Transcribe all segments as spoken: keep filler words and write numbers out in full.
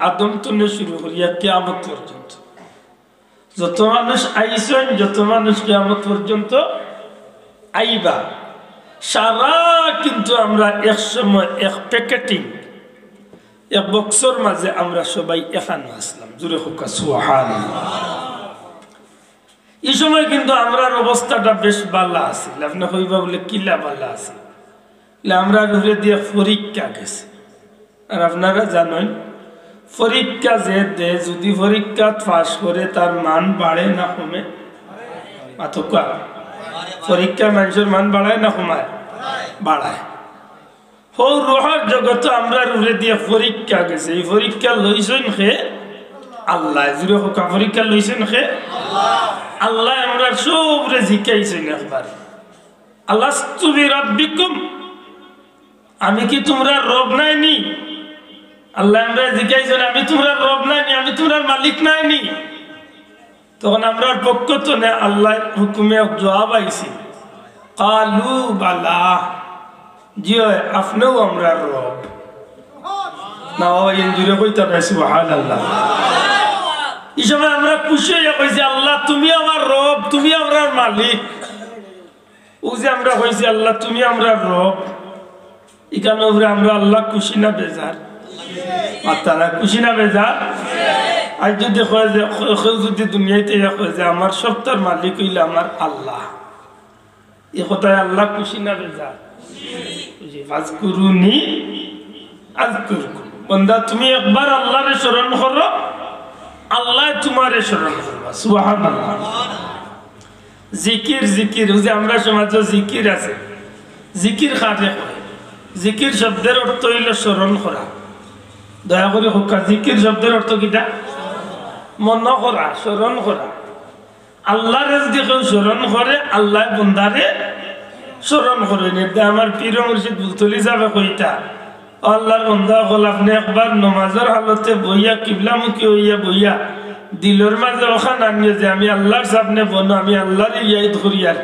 আদম তনে শুরু করিয়া কিয়ামত পর্যন্ত যত মানুষ আইছইন, যত মানুষ কিয়ামত পর্যন্ত আইবা, সারা কিন্তু আমরা এক সময় এক প্যাকেটিং, এক বক্সর মাঝে আমরা সবাই এখানো আছলাম। জুরে কউক্কা সুবহানাল্লাহ। ই সময় কিন্তু আমরার অবস্থাটা বেশ বালা আছিল। আপনে কইবা বুলে, "কিলা বালা আছিল?" বুলে, "আমরার উপরে দিয়া পরীক্ষা গেছে।" আর আপনারা জানইন, পরীক্ষা যে দেয়, যদি পরীক্ষাত পাস করে, তার মান বাড়ে না কমে? মাতউক্কা। পরীক্ষায় মানষর মান বাড়ায় না কমায়? বাড়ায়। হউ রুহর জগতো আমরার উপরে দিয়া পরীক্ষা গেছে। ই পরীক্ষা লইছইন কে? আল্লায়। জুরে কউক্কা, পরীক্ষা লইছইন কে? আল্লায় আমরার সবরে জিকাইছইন একবার, "আলাস্তু বিরাব্বিকুম?" আমি কি তুমরার রব নায়নি? আল্লায় আমরারে জিকাইছইন, "আমি তুমরার রব নায়নি? আমি তুমরার মালিক নায়নি?" তখন আমরার পক্ষ তনে আল্লার হুকুমে এক জুয়াব আইছে, "ক্বালু বালা।" জি অয়, আপনেউ আমরার রব। না অয়, এন জুরে কইতা নায়, সুবহানাল্লাহ। ই সময় আমরা খুশি অইয়া কইছি, "আল্লাহ, তুমি আমার রব, তুমি আমরার মালিক।" অউ যে আমরা কইছি, "আল্লাহ, তুমি আমরার রব", ইখানর উপরে আমরা আল্লাহ খুশি না বেজার? মাতরা না, খুশি না বেজার? আর যদি কয় যে, কেউ যদি দুনিয়াত আইয়া কয় যে, "আমার সবতার মালিক অইলা আমার আল্লাহ", ই কথায় আল্লাহ খুশি না বেজার? খুশি। "ফাজকুরুনি আযকুরকুম।" বান্দা, তুমি একবার আল্লারে স্মরণ করো, আল্লায় তুমারে স্মরণ করবা। সুবহানাল্লাহ। জিকির, জিকির, অউ যে আমরার সমাজো জিকির আছে, জিকির কারে কয়? জিকির শব্দর অর্থ অইলো স্মরণ করা। দয়া করি কউক্কা, জিকির শব্দর অর্থ কিতা? মনো করা, স্মরণ করা। আল্লারে যদি কেউ স্মরণ করে, আল্লায় বন্দারে স্মরণ করইন। এতে আমার পীর মুর্শিদ ফুলতলি ছাবে কইতা, "ও আল্লার বন্দা অকল, আপনে একবার নমাজর হালতে বইয়া, কিবলামুখী অইয়া বইয়া, দিলর মাঝে অখান আনিও যে আমি আল্লার সামনে বনো, আমি আল্লারে ইয়াদ করিয়ার।"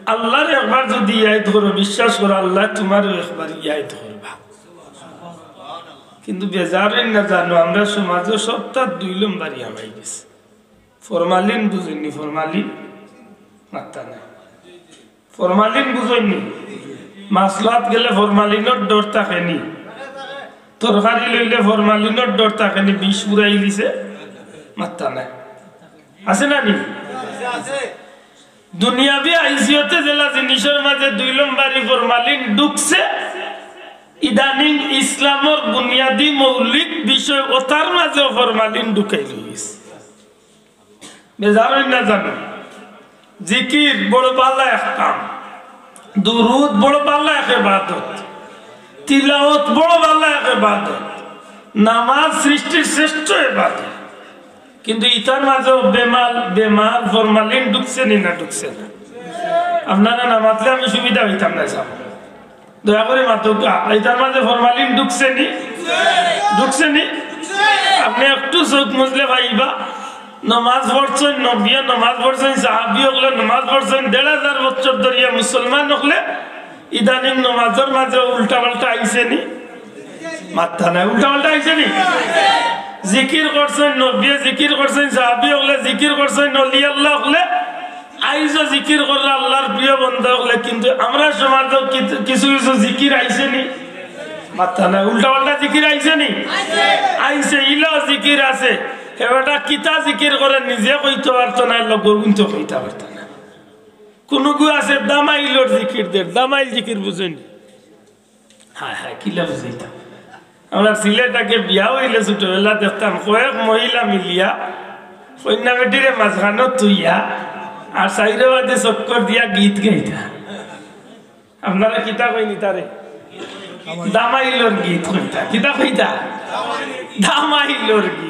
আল্লারে একবার যদি ইয়াদ করো, বিশ্বাস করো, আল্লায় তুমারেও একবার ইয়াদ করবা। কিন্তু বেজার অইন না জানো, আমরার সমাজো সবতার দুই লম্বরি হামাই গেছে। ফরমালিন বুঝইননি? ফরমালিন? মাতরা না। ফরমালিন বুঝইননি? মাছলাত গেলে ফরমালিনর ডর থাকেনি? তরকারি লইলে ফরমালিনর ডর থাকেনি? বিষ পুরাই দিছে? মাতরা না। আছে না নি? দুনিয়াবি আইসিওতে যেলা জিনিসর মাঝে দুই লম্বরি ফরমালিন ঢুকছে, ইদানিং ইসলামর বুনিয়াদি মৌলিক বিষয় অতার মাঝেও ফরমালিন ঢুকাই লইছে। বেজার অইন না জানো? জিকির বড় বালা এক কাম, দুরুদ বড় বালা এক ইবাদত, তিলাওত বড় বালা এক ইবাদত, নামাজ সৃষ্টির শ্রেষ্ঠ ইবাদত। কিন্তু ইতার মাঝেও বেমার, বেমার ফরমালিন ঢুকছে নি না ঢুকছে না? আপনারা না মাতলে আমি সুবিধা অইতাম না, সাব। দয়া করি মাতউক্কা, ইতার মাঝে ফরমালিন ঢুকছে নি? ঢুকছে নি? আপনে একটু চউখ মুজলে পাইবা, নমাজ পড়ছইন, নবিয়ে নমাজ পড়ছইন, সাহাবি অকলে নমাজ পড়ছইন, দেড় হাজার বছর ধরিয়া মুসলমান অকলে, ইদানিং নমাজর মাঝে উল্টা পাল্টা আইছে নি? মাতরা না, উল্টা পাল্টা আইছে নি? জিকির করছইন, নবিয়ে জিকির করছইন, সাহাবি অকলে জিকির করছইন, অলি আল্লাহ অকলে, আইজও জিকির কররা আল্লার প্রিয় বন্দা অকলে, কিন্তু আমরার সমাজো কিছু, কিছু কিছু জিকির আইছে নি? মাতরা না, উল্টা পাল্টা জিকির আইছে নি? আইছে, ইলাও জিকির আছে। হে বেটা কিতা জিকির করে নিজে কইতো পারতো না, লগর গুনতে কইতা পারতো না। কুনুগু আছে দামাইলর জিকির দের, দামাইল জিকির বুঝইন নি? হায় হায়, কিলা বুঝাইতাম? আমরা সিলেট আগে বিয়া অইলে ছোটবেলা দেখতাম, কয়েক মহিলা মিলিয়া কইন্যা বেটিরে মাঝখানো থইয়া আর চাইরোবাদে চক্কর দিয়া গীত গাইতা। আপনারা কিতা কইন ইতারে? দামাইলর গীত কইতা। কিতা কইতা? দামাইলর গীত।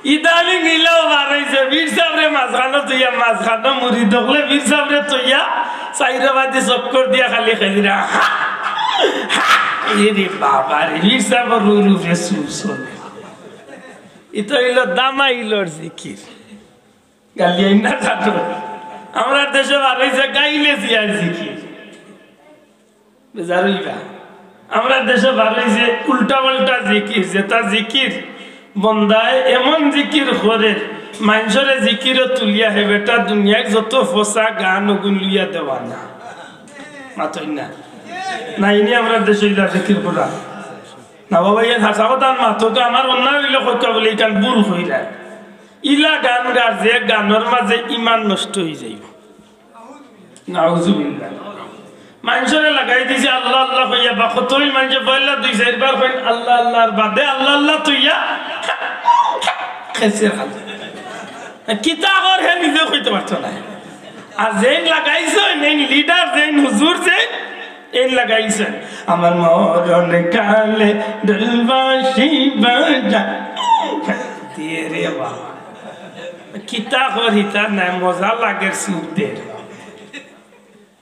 ইদানিং ইলাও বার অইছে, পীর সাবরে মাঝখানো থইয়া, মাঝখানো মুরিদ অকলে পীর সাবরে থইয়া, চাইরোবাদে চক্কর দিয়া খালি খেজিরা। এরে বাবা রে, পীর সাবর রু রু ফে সুর চলে। ইতা অইলো দামাইলর জিকির। গালিয়াই না কাটো। আমরার দেশো বার অইছে গাইলে জিয়ার জিকির। বেজার অইবা। আমরার দেশো বার অইছে উল্টা পাল্টা জিকির, যেটা জিকির বন্দায় এমন জিকির করে, মানষরে জিকিরো তুলিয়া হে বেটা দুনিয়ার যত ফসা গান অগুন লইয়া দেওয়ানা। মাতইন না। না, ইনি আমরার দেশো ইলা জিকির করা। না বাবা, ইয়ে হাছা কথা মাতো তো, আমার অন্যায় অইলে কউক্কা বুলে, ইখান ভুল কইরা। ইলা গান গার যে গানর মাঝে ইমান নষ্ট অইযাইবো। নাউজুবিল্লাহ। মানষরে লাগাই দিছে আল্লাহ আল্লাহ কইয়া, বা কতই মানষে পয়লা দুই চাইরবার কইন আল্লাহ আল্লাহর বাদে আল্লাহ আল্লাহ থইয়া খেছে খালি। কিতা কর হে নিজে কইতে পারতো না। আর যেইন লাগাইছইন, এইন লিডার যেইন, হুজুর যেইন, এইন লাগাইছইন। আমার মরণ কালে ঢোলবাঁশি বাজা। দিয়ে রে বাবা। কিতা কর হিতা নাই, মজা লাগের সুর দের।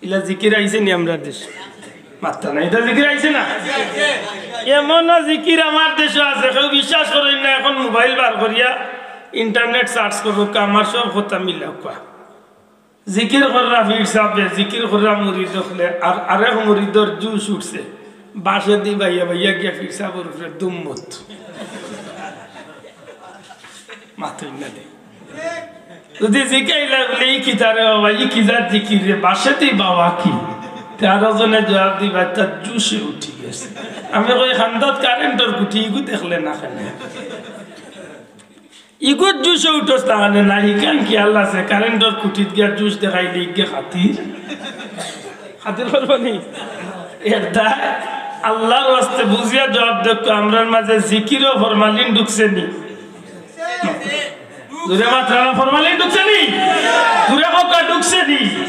ইলা জিকির আইছে নি আমরার দেশো? মাতরা না, ইতা জিকির আইছে না? এমনও জিকির আমার দেশো আছে, কেউ বিশ্বাস করইন না, এখন মোবাইল বার করিয়া ইন্টারনেট সার্চ করউক্কা, আমার সব কথা মিলাউক্কা। জিকির কররা পীর সাবে, জিকির কররা মুরিদ অকলে, আর আরেক মুরিদর জুশ উঠছে, বাঁশেদি বাইয়া বাইয়া গিয়া পীর সাবর উপরে দুম্মত। মাতইন না দে। যদি জিকাইলা বুলে, "ই কিতা রে বাবা, ই কি জাত জিকির রে, বাঁশেদি বাওয়া কি?" তে আরো জনে জুয়াব দিবা, "তার জুশে উঠি গেছে।" আমি কই, "খান্দাত কারেন্টর খুঁটি, ইগু দেখলে না কেনে?" ইগুত জুশে উঠোস তাহলে না, ইখান খেয়াল আছে, কারেন্টর খুঁটিত গিয়া জুশ দেখাইলে ইগে খাতির, খাতির করবো নি? এর দায় আল্লাহর ওয়াস্তে বুঝিয়া জুয়াব দেউক্কা, আমরার মাঝে জিকিরো ফরমালিন ঢুকছে নি? জুরে মাতরা না, ফরমালিন ঢুকছে নি? জুরে কউক্কা ঢুকছে নি?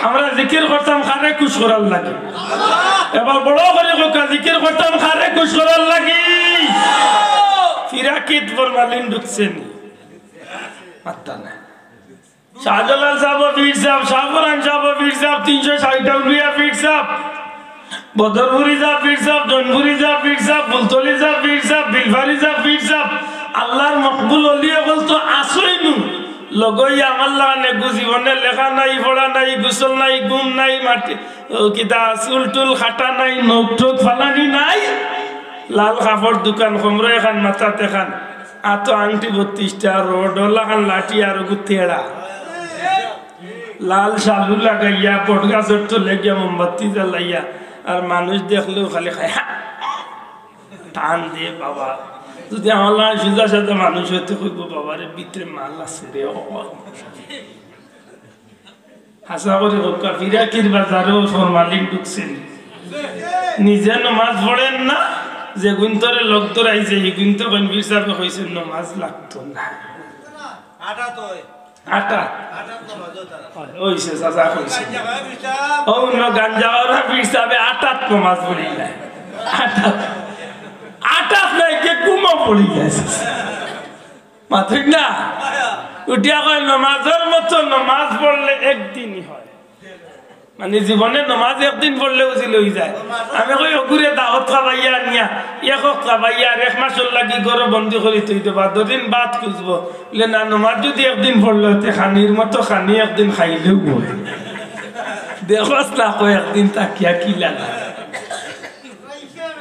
আমরা জিকির করতাম কারে খুশ করার লাগি। এবার বড় করি কউক্কা, জিকির করতাম কারে খুশ করার লাগি? ফিরাকিত ফরমালিন ঢুকছে নি? মাতরা না। শাহজালাল সাবও পীর সাব, শাহপরান সাবও পীর সাব, তিনশো ষাইট আউলিয়া পীর সাব, বদরপুরি সাব পীর সাব, জনপুরি সাব পীর সাব, ফুলতলি সাব পীর সাব, বিলফারি সাব পীর সাব, আল্লাহর মকবুল অলি অকল তো আছইন নু। লগইয়া আমার লাখান এগু জীবনে লেখা নাই, পড়া নাই, গোসল নাই, ঘুম নাই, মাটি, ও কিতা চুল টুল কাটা নাই, নখ টখ ফালানি নাই, লাল কাপড় দুখান, কমরো এখান, মাথাত এখান, আতো আংটি বত্রিশটা, রড লাখান লাঠি আর অগু তেড়া। লাল শালু লাগাইয়া বট গাছর তলে গিয়া মোমবাতি জ্বালাইয়া, আর মানুষ দেখলেও খালি খায়, হা! টান দে বাবা। যদি আমার লাখান সুজা সাজা মানুষ অইতে কইবো, "বাবা রে, ভিতরে মাল আছে রে, ও।" হাছা করি কউক্কা, ফিরাকির বাজারও ফরমালিন ঢুকছে নি? নিজে নমাজ পড়েন না, যেগুইন্তরে লগ ধরাইছে, হিগুইন্তে কইন, "পীর সাবে কইছইন নমাজ লাগতো না।" আটাত অয়। আটাত? আটাত নমাজ অয় তারা। অয়, অইছে, চাচা কইছে। গাঞ্জা খাওয়া পীর সাব। অউ অন্য গাঞ্জা খাওয়া পীর সাবে আটাত নমাজ পড়ি যায়। আটাত। আটাত নাই, কে ঘুমো পড়ি যায়। মাতইন না? উঠিয়া কয়, "নমাজর মতো নমাজ পড়লে একদিনই হয়।" মানে জীবনে নমাজ একদিন পড়লে উজিল অইযায়। আমি কই, "অগুরে দাওয়াত খাবাইয়া আনিয়া, এক অক্ত খাবাইয়া আর এক মাসর লাগি ঘরো বন্দি করি থই দেবা, দুদিন বাদ খুঁজবো।" বলে, "না, নমাজ যদি একদিন পড়লে অইতে, খানির মতো খানি একদিন খাইলেও অয়।" দেখোস না, কয় একদিন থাকিয়া কি লাগা।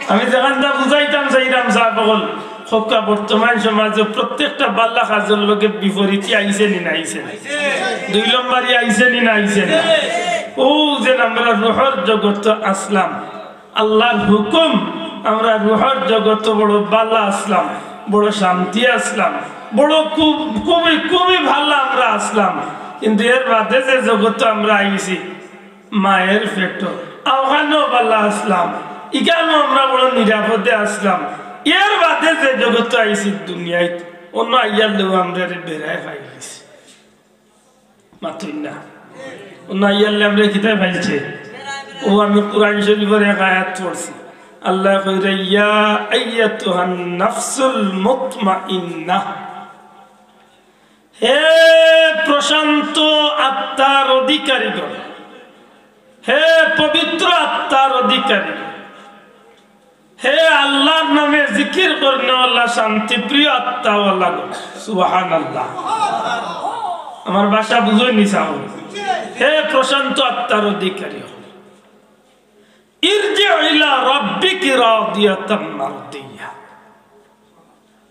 আমি যেখানটা বুঝাইতাম চাইরাম, সাব অকল, কউক্কা বর্তমান সমাজো প্রত্যেকটা বালা কাজর লগে বিপরীতি আইছে নি না আইছে না? দুই নম্বরি আইছে নি না আইছে না? অউ যে আমরা রুহর জগতো আছলাম, আল্লাহর হুকুম, আমরা রুহর জগতো বড় বালা আছলাম, বড় শান্তি আছলাম, বড় খুব, খুবই, খুবই বালা আমরা আছলাম। কিন্তু এর বাদে যে জগতো আমরা আইছি, মায়ের পেটো, অখানো বালা আছলাম, ইখানো আমরা বড় নিরাপদে আছলাম। এর বাদে যে জগতো আইছি দুনিয়াত, অনো আইয়ার লেউ আমরারে বেড়ায় ফালাইছে। মাতইন না। অনো আইয়ার লেউ আমরারে কিতায় ফালাইছে? অউ আমি কুরআন শরীফর এক আয়াত পড়ছি। আল্লায় কইরা, "ইয়া আইয়াতুহান নাফসুল মুতমাইন্নাহ।" হে প্রশান্ত আত্মার অধিকারীগণ, হে পবিত্র আত্মার অধিকারী, হে আল্লাহর নামে জিকির করনেওয়ালা শান্তিপ্রিয় আত্মাওয়ালাগণ। সুবহানাল্লাহ। আমার ভাষা বুঝইন নি চাও? হে প্রশান্ত আত্মার অধিকারী, ইরজি ইলা রাব্বিকি রাদিয়াতাম মারদিয়া।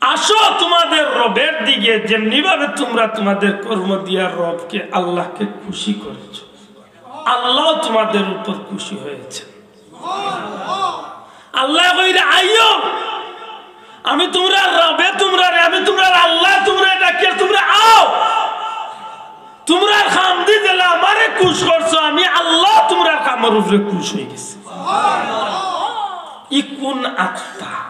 আসো তোমাদের রবের দিকে, যেমনি ভাবে তোমরা তোমাদের কর্ম দিয়া রবকে, আল্লাহকে খুশি করেছো, আল্লাহ তোমাদের উপর খুশি হয়েছে। আল্লাহ কইরা, "আইও, আমি তোমরার রবে, তোমরারে, আমি তোমরার আল্লাহ, তোমরারে ডাকিয়ার, তোমরা আও। তোমরার কামদি যেলা আমারে খুশ করছো, আমি আল্লাহ তোমরার কামর উপরে খুশ অইগেছি।" ই কুন আত্মা?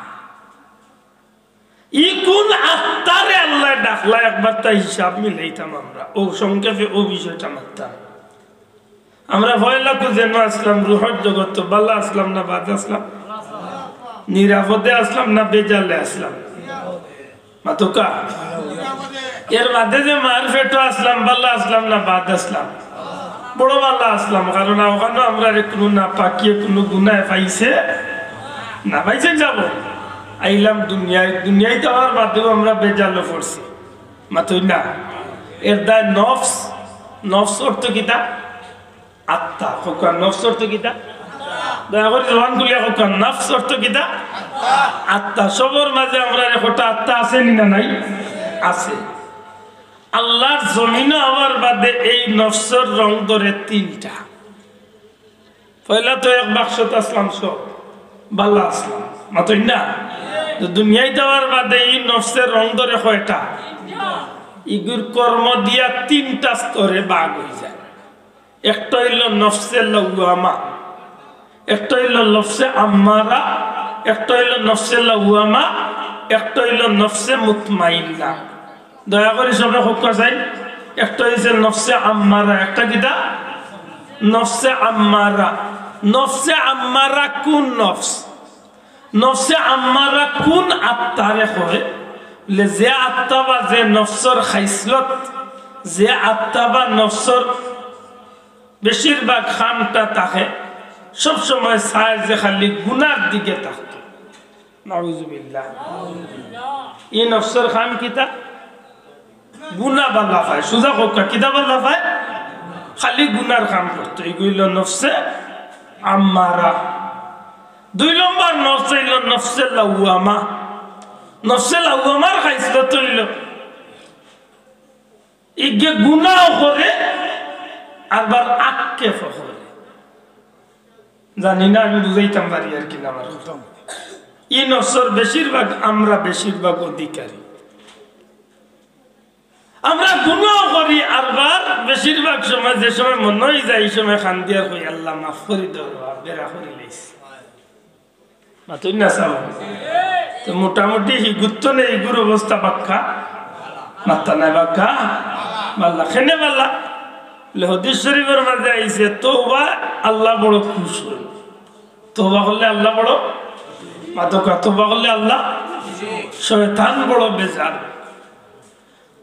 ই কুন আত্মারে আল্লায় ডাকলা? একবার তা হিসাব মিলাইতাম আমরা। অউ সংক্ষেপে অউ বিষয়টা মাততাম। আমরা পয়লা কুন যেন আছলাম, রুহর জগত তো ভালা আছলাম না বাদ আছলাম? নিরাপদে আছলাম না বেজালে আছলাম? মাতউক্কা। এর বাদে যে মার পেটো আছলাম, ভালা আছলাম না বাদ আছলাম? বড় ভালা আছলাম, কারণ অখানো আমরারে কুনু নাপাকিয়ে কুনু গুনায় পাইছে না, পাইছে নি? আইলাম দুনিয়াত, দুনিয়াত আওয়ার বাদেও আমরা বেজালো পড়ছি। মাতইন না? এর দায় নফস, নফস অর্থ কিতা? আত্মা। কউক্কা, নফস অর্থ কিতা? দয়া করি জবান খুলিয়া কউক্কা, নফস অর্থ কিতা? আত্মা। সবর মাঝে আমরার একটা আত্মা আছে নি না নাই? আছে। আল্লাহর জমিনো আওয়ার বাদে এই নফসর রং ধরে তিনটা। পয়লা তো এক বাক্সত আছলাম, সব ভালা আছলাম, মাতইন না? তো দুনিয়াত আওয়ার বাদে ই নফসর রং ধরে কয়টা? ইগুর কর্ম দিয়া তিনটা স্তরে ভাগ অইযায়। একটা অইলো নফসে লাওয়ামা, একটা অইলো নফসে আম্মারা, একটা অইলো নফসে লাওয়ামা, একটা অইলো নফসে মুতমাইন্না। দয়া করি সবে কউক্কা চাই, একটা অইছে নফসে আম্মারা, একটা কিতা? নফসে আম্মারা। নফসে আম্মারা কুন নফস? নফসে আম্মারা কুন আত্মারে কয়? বুলে, যে আত্মা বা যে নফসর খাইসলত, যে আত্মা বা নফসর বেশিরভাগ কামটা থাকে, সব সময় চায় যে খালি গুনার দিকে থাকতো। নাউজুবিল্লাহ। ই নফসর কাম কিতা? গুনা ভালা পায়। সুজা কউক্কা, কিতা ভালা পায়? খালি গুনার কাম করতো। ইগু অইলো নফসে আম্মারা। দুই নম্বর নফস অইলো নফসে লাওয়ামা। নফসে লাওয়ামার খাইসলত অইলো ইগে গুনাও করে, আবার আক্ষেপও করে। জানি না আমি বুঝাইতাম পারি আর কি না আমার কথা। ই নফসর বেশিরভাগ, আমরা বেশিরভাগ অধিকারী। আমরা গুনাও করি, আরবার বেশিরভাগ সময় যে সময় মনো অইযায়, ই সময় কান্দিয়ার কই, "আল্লাহ, মাফ করি দেও, বেড়া করি লাইছি।" মাতইন না চাও? তো মোটামুটি হিগুত্ত নে, ইগুর অবস্থা বাক্কা? মাত্তা নাই বাক্কা? ভালা, কেনে ভালা? বুলে, হাদিস শরিফর মাঝে আইছে, তওবা আল্লাহ বড় খুশ অইন। তওবা করলে আল্লাহ বড়, মাতউক্কা, তওবা করলে আল্লাহ, শয়তান বড় বেজার।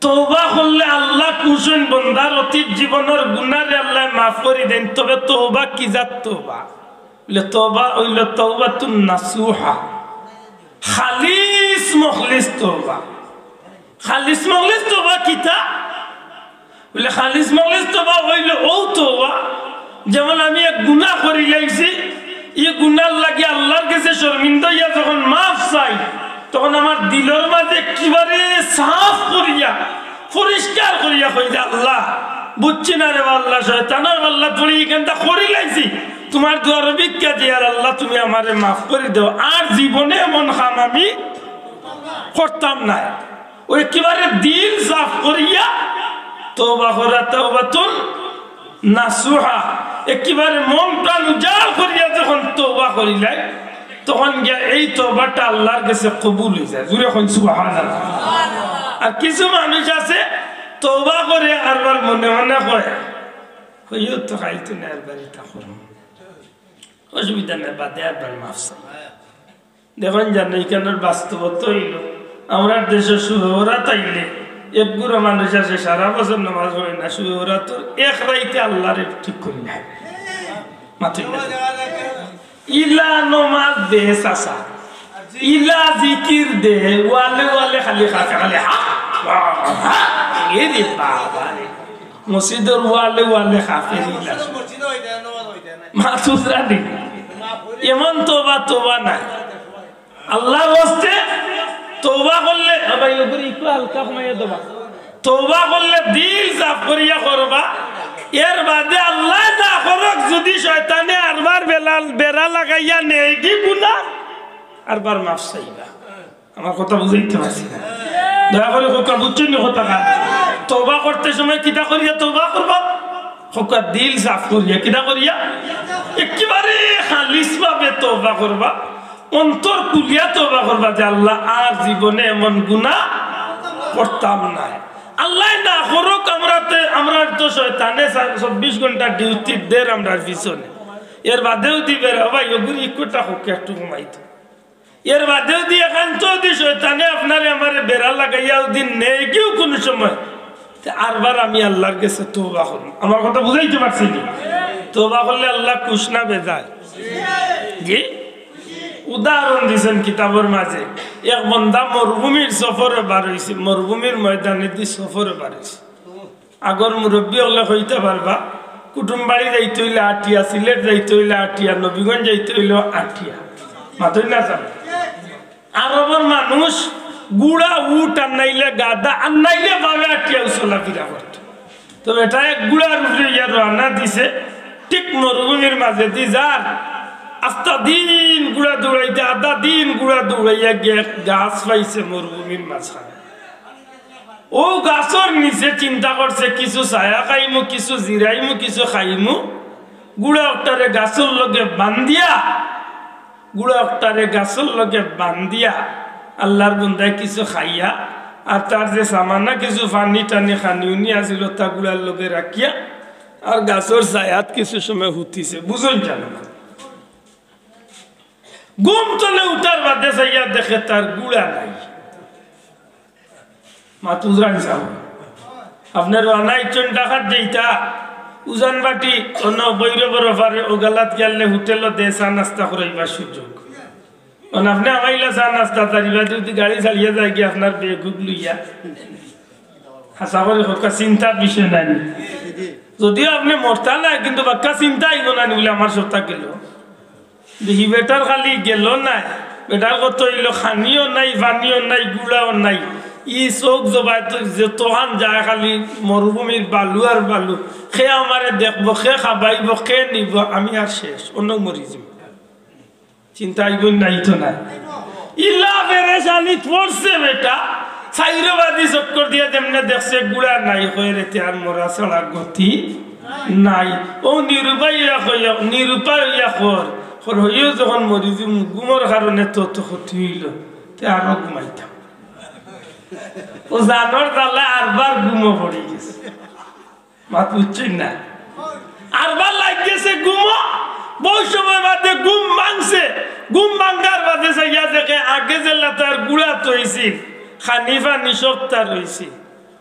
তওবা করলে আল্লাহ খুশ অইন, বন্দার অতীত জীবনর গুনারে আল্লায় মাফ করি দেইন। তবে তওবা কি জাত তওবা? বুলে, তওবা অইলো তওবাতুন নাসুহা, খালিস মখলিস তওবা। খালিস মখলিস তওবা কিতা? বুলে, খালিস মখলিস তওবা অইলো অউ তওবা, যেমন আমি এক গুনা করি লাইছি, ই গুনার লাগি আল্লাহর গেছে শরমিন্দা অইয়া যখন মাফ চাই, তখন আমার দিলর মাঝে একেবারে সাফ করিয়া, পরিষ্কার করিয়া কই যে, "আল্লাহ, বুঝছি না রে বা আল্লাহ, শয়তানর পাল্লাত পড়ি ইখানটা করি লাইছি, তুমার দুয়ারো ভিক্ষা দিয়ার আল্লাহ, তুমি আমারে মাফ করি দেও, আর জীবনে এমন কাম আমি করতাম নায়।" অউ একেবারে দিল সাফ করিয়া তওবা করা, তওবাতুন নাসুহা। একেবারে মন প্রাণ উজাড় করিয়া যখন তওবা করিলায়, তখন গিয়া এই তওবাটা আল্লাহর গেছে কবুল অইযায়। জুরে কইন সুবহানাল্লাহ। আর কিছু মানুষ আছে, তওবা করে আরবার মনে মনে কয়, "অইও তো, খাইতো না, আরবার ইতা করমু, অসুবিধা নাই, বাদে আরবার মাফ চাই।" দেখইন জানো, ইখানর বাস্তবতা অইলো, আমরার দেশো শবে বরাত আইলে এক গুরু মানুষ আছে, সারা বছর নামাজ পড়ে না, শবে বরাতর এক রাইতে আল্লাহরে ঠিক করি নেয়। মাতইন না। ইলা নামাজ দে চাচা, ইলা জিকির দে, ওয়ালে ওয়ালে খালি কাফের, খালি হা, হা, হা, এরে বাবা রে। মসজিদর ওয়ালে ওয়ালে কাফের ইলা। মাতুজ রানি। এমন তওবা, তওবা নাই। আল্লাহর ওয়াস্তে তওবা করলে, ও ভাই, ওগুলো একটু হালকা কমাইয়া দেবা। তওবা করলে দিল সাফ করিয়া করবা। এর বাদে আল্লায় না করউক, যুদি শয়তানে আরবার বেলা, বেড়া লাগাইয়া নেয়গি গুনা, আরবার মাফ চাইবা। আমার কথা বুঝাইতে পারছি না? দয়া করি কথা বুঝছইন নি কথাটা? তওবা করতে সময় কিতা করিয়া তওবা করবা? কথা দিল সাফ করিয়া, কিতা করিয়া? একেবারে খালিস ভাবে তওবা করবা, অন্তর খুলিয়া তওবা করবা যে, "আল্লাহ, আর জীবনে এমন গুনা করতাম না।" আল্লায় না করউক, আমরাতে, আমরার তো শয়তানে সা-, চব্বিশ ঘন্টা ডিউটি দের আমরার পিছনে। এর বাদেও দিবে রে ভাই, ওগুলি ইকুটা হোক একটু কমাইতো। এর বাদেও দি এখান তো দি শয়তানে আপনারে আমারে বেড়া লাগাইয়া ওদিন নেয়গিও কোনো সময়, তে আরবার আমি আল্লাহর গেছে তওবা করমু। আমার কথা বুঝাইতে পারছি নি? তওবা করলে আল্লাহ খুশ না বেজার? জি, উদাহরণ দিছেন কিতাবর মাঝে, এক বন্দা মরুভূমির সফরে বার অইছে, মরুভূমির ময়দানে দি সফরে বার অইছে। আগর মুরব্বি অকলে কইতা পারবা, কুটুমবাড়ি যাইতে অইলে আটিয়া, সিলেট যাইতে অইলে আটিয়া, নবীগঞ্জ যাইতে অইলেও আটিয়া। মাতইন না যান। আরবর মানুষ ঘুড়া, উট আর নাইলে গাধা আর নাইলে পায়ে আটিয়াউ চলাফিরা করতো। তো বেটা এক ঘুড়ার উপরে ইয়া রওয়ানা দিছে, ঠিক মরুভূমির মাঝে দি যার, আস্তা দিন ঘুড়া দৌড়াইতে, আধা দিন ঘুড়া দৌড়াইয়া গিয়া এক গাছ পাইছে মরুভূমির মাঝখানে। অউ গাছর নিচে চিন্তা করছে, কিছু ছায়া খাইমু, কিছু জিরাইমু, কিছু খাইমু। ঘুড়া অকটারে গাছর লগে বান্ধিয়া, ঘুড়া অকটারে গাছর লগে বান্ধিয়া, আল্লাহর বন্দায় কিছু খাইয়া, আর তার যে সামান্য কিছু পানি টানি খানি উনি আছিল, তা ঘুড়ার লগে রাখিয়া, আর গাছর ছায়াত কিছু সময় হুতিছে। বুঝইন জানো না? ঘুম তলে উঠার বাদে চাইয়া দেখে তার ঘুড়া নাই। মাত বুঝরা নি সাব? আপনার রওয়ানা ইচ্ছন ঢাকাত যাইতা, উজান বাটি অন্য বৈরবর পারে ওগালাত গেলে হোটেলও দে চা নাস্তা করাইবার সুযোগ। অন আপনে আমাইলা চা নাস্তা তারিবা যদি গাড়ি চালিয়ে যায় কি আপনার বেগুক লইয়া। আশা করি হকা চিন্তার বিষয় নাই। যদিও আপনে মরতা নাই, কিন্তু বাক্কা চিন্তা আইব না নি বলে আমার সত্তা গেল। দেখি বেটার খালি গেল নাই, বেটার কত অইল, খানিও নাই, পানিও নাই, ঘুড়াও নাই। ই চোখ জবাই তো যে তহান যায় খালি মরুভূমির বালু আর বালু। কে আমারে দেখবো, কে খাবাইবো, কে নিব, আমি আর শেষ, অন্য মরি যাইমু। চিন্তা আইব নাই তো না? ইলা পেরেশানিত পড়ছে বেটা। চাইরো বাদি চক্কর দিয়া যেমনে দেখছে ঘুড়া নাই, কয় রে তে আর মরা ছাড়া গতি নাই। ও নিরুপায় ইয়া কইয়া, নিরুপায় ইয়া কর, কর হইও যখন মরি যাইমু, ঘুমর কারণে তো তো ক্ষতি অইল, তে আরো ঘুমাইতাম। ও জানোর জ্বালায় আরবার ঘুমো পড়ি গেছে। মাত বুঝছইন না? আরবার লাগ গেছে ঘুমো, বহুত সময় বাদে ঘুম ভাঙছে। ঘুম ভাঙার বাদে চাইয়া দেখে আগে যেলা তার ঘুড়া থইছিল, খানি পানি সবতা রইছে।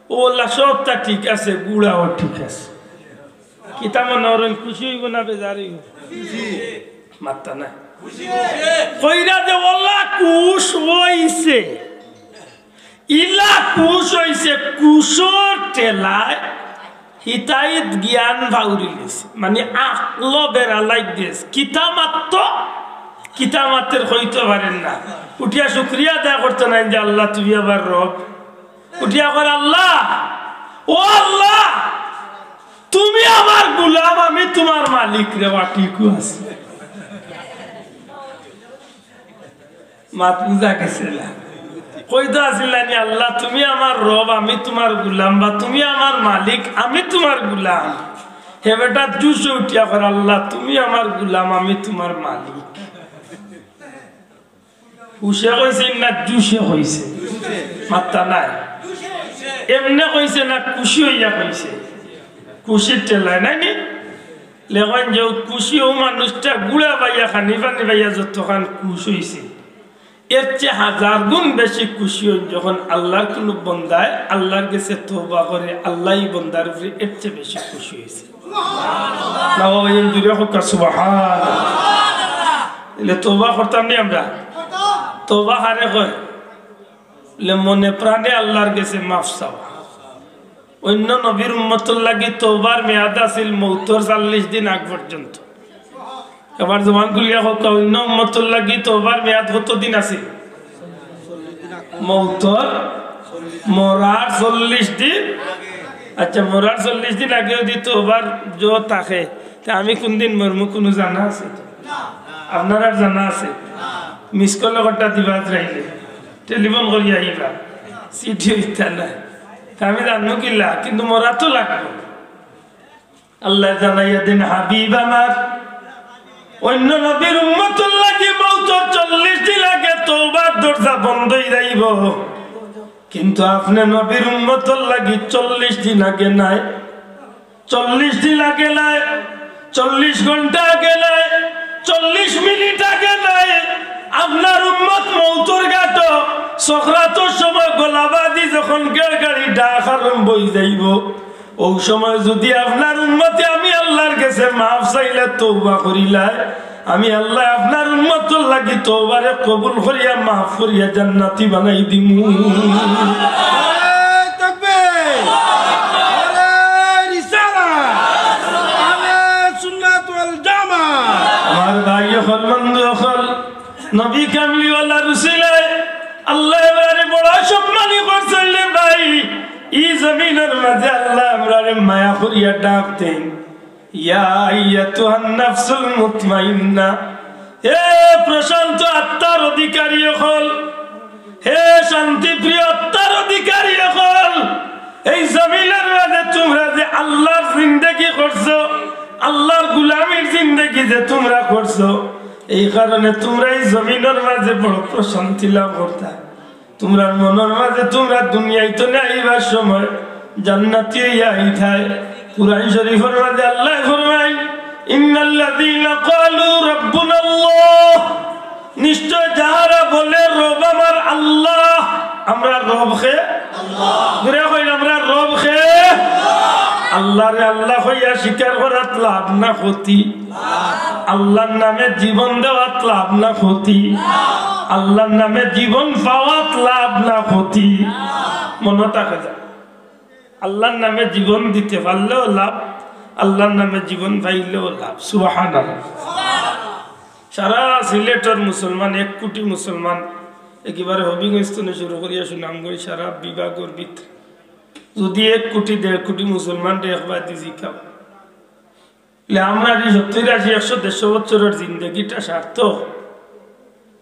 ও আল্লাহ, সবতা ঠিক আছে, ঘুড়াও ঠিক আছে। কিতা মনে করইন, খুশি অইব না বেজার অইব? মাত্তা নাই। কইরা দে ওলা খুশ অইছে। ইলা খুশ অইছে, খুশর ঠেলায় হিতাইত জ্ঞান ফাউরি লিছে, মানে আকলো বেড়া লাগ গেছে। কিতা মাত্ত, কিতা মাত্তের কইতো পারের না। উঠিয়া শুকরিয়া আদায় করতো নায় যে, "আল্লাহ, তুমি আমার রব।" উঠিয়া কর, "আল্লাহ, ও আল্লাহ, তুমি আমার গুলাম, আমি তোমার মালিক রে।" বা ঠিক আছে। মাত বুঝা গেছে না? কইতো আছিল না নি, "আল্লাহ, তুমি আমার রব, আমি তোমার গুলাম, বা তুমি আমার মালিক, আমি তোমার গুলাম।" হে বেটা জুশে উঠিয়া কর, "আল্লাহ, তুমি আমার গুলাম, আমি তোমার মালিক।" হুশে কইছে না জুশে কইছে? মাত্তা নাই। এমনে কইছে না খুশি অইয়া কইছে? খুশির ঠেলায় নাই নি? লেখইন যে খুশি অউ মানুষটা ঘুড়া পাইয়া খানি পানি পাইয়া যতখান খুশ অইছে, এর চেয়ে হাজার গুণ বেশি খুশি অইন যখন আল্লাহর কুনু বন্দায় আল্লাহর গেছে তওবা করে, আল্লাহ ই বন্দার উপরে এর চেয়ে বেশি খুশি অইছে। না বাবা, এই জুরে কউক্কা সুবহান। এলে তওবা করতাম নি আমরা? তওবা কারে কয়? এলে মনে প্রাণে আল্লাহর গেছে মাফ চাওয়া। অইন্য নবীর উম্মতর লাগি তওবার মেয়াদ আছিল মউতর চল্লিশ দিন আগ পর্যন্ত। এবার জবান খুলিয়া কউক্কা, অইন্য উম্মতর লাগি তওবার মেয়াদ কত দিন আছিল? মৌতর, মরার চল্লিশ দিন। আচ্ছা, মরার চল্লিশ দিন আগে যদি তওবার জো থাকে, তে আমি কুনদিন মরমু কুনু জানা আছে? আপনারার জানা আছে? মিস কল একটা দিবা আজরাইলে, টেলিফোন করি আইবা, চিঠি ইতা নাই। তে আমি জানমু কিলা, কিন্তু মরা তো লাগবো। আল্লায় জানাইয়া দিন, হাবিব আমার, অন্য নবীর উম্মতর লাগি মৌতর চল্লিশ দিন আগে তওবার দরজা বন্ধ অই যাইবো, কিন্তু আপনে নবীর উম্মতর লাগি চল্লিশ দিন আগে নায়, চল্লিশ দিন আগে নায়, চল্লিশ ঘন্টা আগে নায়, চল্লিশ মিনিট আগে নায়। আপনার উম্মত মৌতর ঘাটো সকরাতর সময় গলাবাধি যখন গেড়গাড়ি ডাক আরম্ভ অই যাইবো, অউ সময় যদি আপনার উম্মতে আমি আল্লার গেছে মাফ চাইলে তওবা করিলায়, আমি আল্লায় আপনার উম্মতর লাগি তওবারে কবুল করিয়া মাফ করিয়া জান্নাতি বানাই দিমু। নারায়ে তাকবীর, নারায়ে রিসালাত, আহলে সুন্নাত ওয়াল জামাত। আমার ভাই অকল, বন্ধু অকল, নবী কামলিওয়ালার উসিলায় আল্লায় আমরারে বড় সম্মানী করছইন রে ভাই। ই জমিনর মাঝে আল্লায় আমরারে মায়া করিয়া ডাক দেইন, ইয়া আইয়াতুহান নাফসুল মুতমাইন্না, হে প্রশান্ত আত্মার অধিকারী অকল, হে শান্তিপ্রিয় আত্মার অধিকারী অকল, এই জমিনর মাঝে তুমরা যে আল্লার জিন্দেগি করছো, আল্লার গুলামির জিন্দেগি যে তুমরা করছো, এই কারণে তুমরা ই জমিনর মাঝে বড় প্রশান্তি লাভ করতায়। তুমরার মনর মাঝে তুমরা দুনিয়াত থনে আইবার সময় জান্নাতি অইয়া আইতায়। কুরআন শরীফর মাঝে আল্লায় ফরমাইন, ইন্নাল্লাযীনা ক্বালু রাব্বুনাল্লাহ, নিশ্চয় যাহারা বলে, "রব আমার আল্লাহ", আমরার রব কে? জোরে কইন, আমরার রব কে? আল্লারে আল্লাহ কইয়া স্বীকার করাত লাভ না ক্ষতি? আল্লার নামে জীবন দেওয়াত লাভ না ক্ষতি? আল্লার নামে জীবন পাওয়াত লাভ না ক্ষতি? মনো থাকে যা, আল্লার নামে জীবন দিতে পারলেও লাভ, আল্লার নামে জীবন পাইলেও লাভ। সুবহানাল্লাহ। সারা সিলেটর মুসলমান, এক কোটি মুসলমান, একেবারে হবিগঞ্জ থনে শুরু করিয়া সুনামগঞ্জ, সারা বিভাগর ভিতরে যদি এক কোটি, দেড় কোটি মুসলমানরে একবায়দি জিকাও, লে আমরার ই সত্তইর, আশি, একশো, দেড়শো বছরর জিন্দেগিটা সার্থক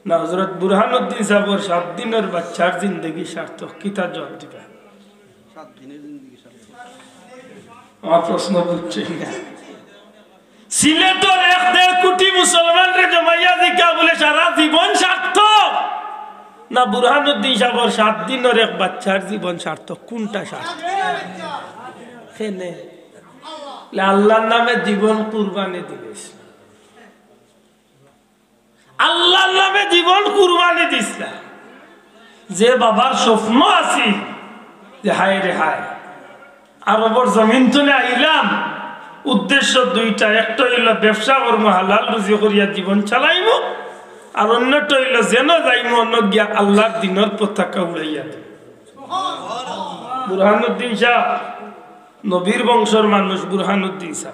না হজরত বুরহানুদ্দিন সাবর সাত দিনর বাচ্চার জিন্দেগি সার্থক? কিতা জবাব দিবা? আমার প্রশ্ন বুঝছইন না। সিলেটর এক দেড় কোটি মুসলমানরে জমাইয়া জিকাও বুলে সারা জীবন সার্থক না বুরহানুদ্দিন সাবর সাত দিনর এক বাচ্চার জীবন সার্থক? কুনটা সার্থক? কেনে? লে আল্লার নামে জীবন কুরবানি দিলাইছে। আল্লার নামে জীবন কুরবানি দিছলা। যে বাবার স্বপ্ন আছিল যে হায় রে হায়, আরবর জমিন থনে আইলাম, উদ্দেশ্য দুইটা, একটা অইলো ব্যবসা করমু, হালাল রুজি করিয়া জীবন চালাইমু, আর অন্যটা অইলো যেনো যাইমু অনো গিয়া আল্লার দিনর পতাকা উড়াইয়া দিমু। বুরহানুদ্দিন সাব, নবীর বংশর মানুষ বুরহানুদ্দিন সাব।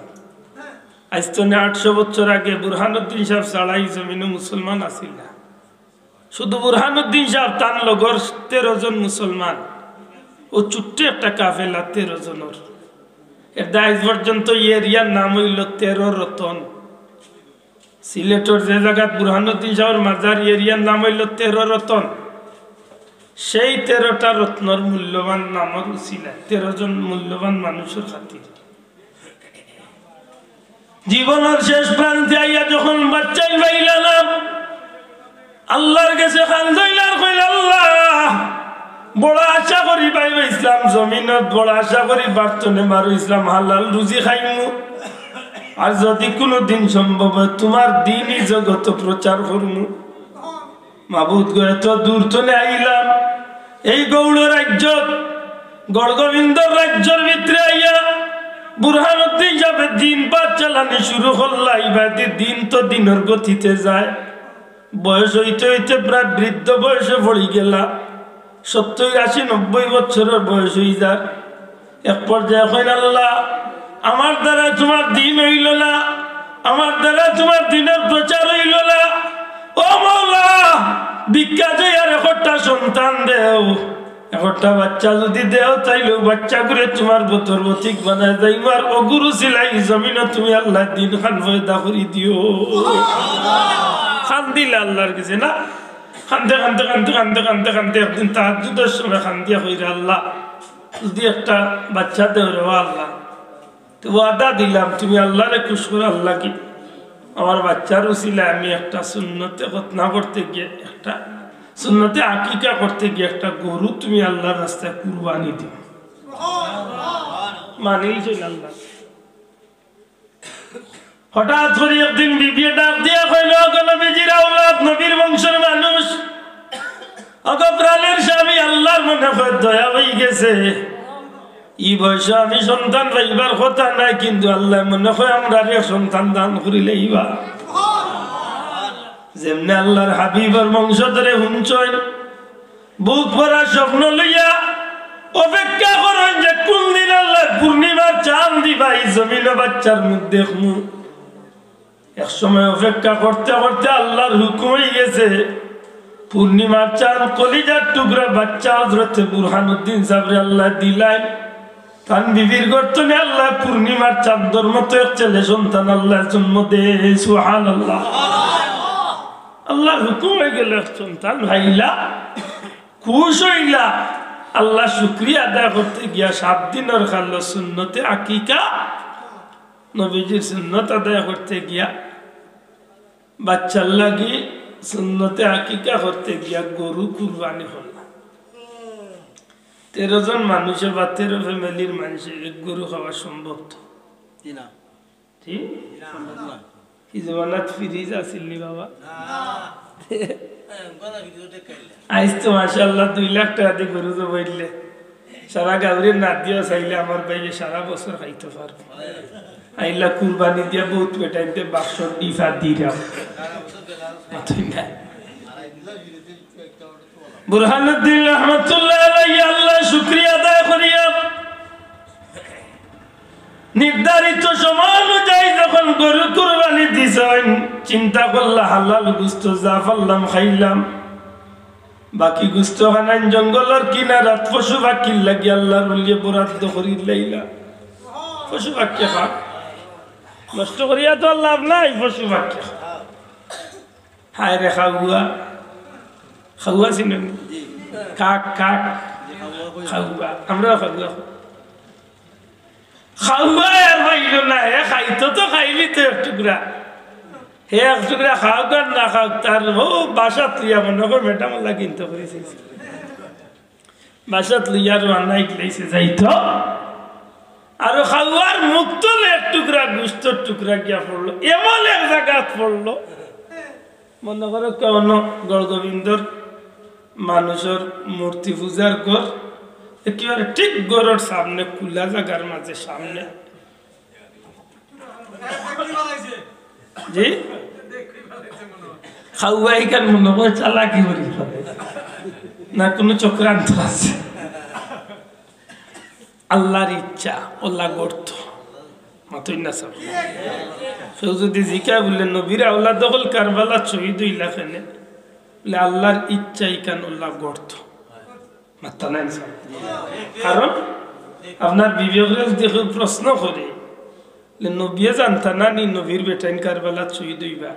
আইজ থনে আটশো বছর আগে বুরহানুদ্দিন সাব ছাড়া ই জমিনো মুসলমান আছিল না। শুধু বুরহানুদ্দিন সাব, তান লগর তেরো জন মুসলমান, অউ ছোট্ট একটা কাফেলা তেরো জনর। এরদায় আইজ পর্যন্ত ই এরিয়ার নাম অইলো তেরো রতন। সিলেটর যে জাগাত বুরহানুদ্দিন সাবর মাজার, ই এরিয়ার নাম অইলো তেরো রতন। সেই তেরোটা রত্নর মূল্যবান নামর উছিলায়, তেরো জন মূল্যবান মানুষর খাতির। জীবনর শেষ প্রান্তে আইয়া যখন বাচ্চাইন পাইলা না, আল্লার গেছে কান্দইলা আর কইলা, "আল্লাহ, বড় আশা করি ভাই ইসলাম জমিনত, বড় আশা করি বাড়তনে বারো ইসলাম হালাল রুজি খাইমু, আর যদি কুনুদিন সম্ভব অয় তুমার দিনই জগতো প্রচার করমু।" মাবুদ গো, এত দূর থনে আইলাম, এই গৌড় রাজ্যত, গৌড়গোবিন্দর রাজ্যর ভিতরে আইয়া বুরহানুদ্দিন সাবে দিন পাঠ চালানি শুরু করলা, ইবাদি দিন তো দিনর গতিতে যায়। বয়স অইতে অইতে প্রায় বৃদ্ধ বয়সে পড়ি গেলা, সত্তইর, আশি, নব্বই বছরর বয়স অই যার। এক পর্যায়ে কইন, "আল্লাহ, আমার দ্বারা তুমার দিন অইলো না, আমার দ্বারা তুমার দিনর প্রচার অইলো না। ও মাওলা, ভিক্ষা চাইয়ার একটা সন্তান দেও, একটা বাচ্চা যুদি দেও, তাইলে অউ বাচ্চাগুরে তুমার বতর বতিক বানাই যাইবার অগুর উছিলায় ই জমিনো তুমি আল্লায় দিন খান পয়দা করি দিও। কান্দিলা আল্লার গেছে না? কানতে কানতে কানতে কানতে কানতে কানতে একদিন তাহাজ্জুদর সময় কান্দিয়া কইরা, "আল্লা, যুদি একটা বাচ্চা দেও রে বা আল্লা।" তো ওয়াদা দিলাম, তুমি আল্লারে খুশ করার লাগি আমার বাচ্চার উছিলায় আমি একটা সুন্নতে খতনা করতে গিয়া, একটা সুন্নতে আকিকা করতে গিয়া একটা গরু তুমি আল্লার রাস্তায় কুরবানি দিও। মানিলছইন আল্লা। হঠাৎ করি একদিন বিবিয়ে ডাক দিয়া কইল, "ওগো নবীজির আওলাদ, নবীর বংশর মানুষ, ওগো প্রাণের স্বামী, আল্লার মনে কয় দয়া অইগেছে। ই বয়সো আমি সন্তান পাইবার কথা নায়, কিন্তু আল্লায় মনে কয় আমরারে সন্তান দান করিলাইবা।" যেমনে আল্লার হাবিবর বংশধরে হুনছইন, বুক ভরা স্বপ্ন লইয়া অপেক্ষা করইন যে কুনদিন আল্লায় পূর্ণিমার চান দিবা, ই জমিনো বাচ্চার মুখ দেখমু। এক সময় অপেক্ষা করতে করতে আল্লার হুকুম অইগেছে, পূর্ণিমার চান, কলিজার টুকরা বাচ্চা হজরতে বুরহানুদ্দিন সাবরে আল্লায় দিলাইন। তান বিবির গর্ত থনে আল্লায় পূর্ণিমার চান্দর মতো এক ছেলে সন্তান আল্লায় জন্ম দেইন। সুবহানাল্লাহ। আল্লার হুকুম অইগেল, এক সন্তান পাইলা, খুশ অইলা। আল্লার শুকরিয়া আদায় করতে গিয়া সাত দিনর কালো সুন্নতে আকিকা, নবীজির সুন্নত আদায় করতে গিয়া, বাচ্চার লাগি সুন্নতে আকিকা করতে গিয়া গরু কুরবানি করলা। তেরো জন মানুষে বা তেরো ফ্যামিলির মানুষে এক গরু খাওয়া সম্ভব তো? জি না। ঠিক? জি না, সম্ভব না। ই জমানাত ফ্রিজ আছিল নি বাবা? না। আইজ তো মাশাআল্লাহ দুই লাখ টেকা দি গরু জবাইলে সারা গাউরে না দিয়া চাইলে আমার ভাইয়ে সারা বছর খাইতো পারবো। আইলা কুরবানি দিয়া বউত বেটাইন্তে বাক্সর ডিফা দিরা। বুরহানুদ্দিন রহমতুল্লাহ আলাইহি আল্লার শুকরিয়া আদায় করিয়া নির্ধারিত সময় অনুযায়ী যখন গরু কুরবানি দিছইন, চিন্তা করলা, "হালাল গুস্ত যা পারলাম খাইলাম, বাকি গুস্ত খানাইন জঙ্গলর কিনারাত পশু পাখির লাগি আল্লার ওলিয়ে বরাদ্দ করি লাইলা।" পশু পাখি খাক, নষ্ট করিয়া তো আর লাভ নাই, পশু পাখি খাক। হায় রে খাওয়া, খাওয়া চিনইন নি? কাক, কাক, খাওয়া, আমরাও খাওয়া। খাওয়া আর পাইল না, হে খাইতো তো খাইলি তো এক টুকরা। হে এক টুকরা খাউক আর না খাউক, তার ও বাসাত লইয়া মনে কর ম্যাডাম আল্লাহ কিনতে করেছি। বাসাত লইয়া রওয়ানা ইকলাইছে যাইতো। আর খাওয়ার মুখ তলে এক টুকরা গুস্তর টুকরা গিয়া পড়লো, এমন এক জাগাত পড়লো, মনে করো কেউ গড় গোবিন্দর মানুষর মূর্তি পূজার ঘর, একেবারে ঠিক ঘরর সামনে, খোলা জাগার মাঝে সামনে। জি? খাওয়াই কেন মনে করে চালাকি করি ফেলে? না কোনো চক্রান্ত আছে? আল্লার ইচ্ছা, আল্লাহ গড়তো। মাতইন না সব। কেউ যদি জিকায় বলে, "নবীর আওলাদ অকল কারবালাত শহীদ অইলা কেনে?" বলে, "আল্লার ইচ্ছা ইখান আল্লাহ গড়তো।" মাততা নায় ইনশাআল্লাহ। কারণ আপনার বিবেকরে যদি কেউ প্রশ্ন করে, বলে, "নবীয়ে জানতা না নি নবীর বেটাইন কারবালাত শহীদ অইবা?"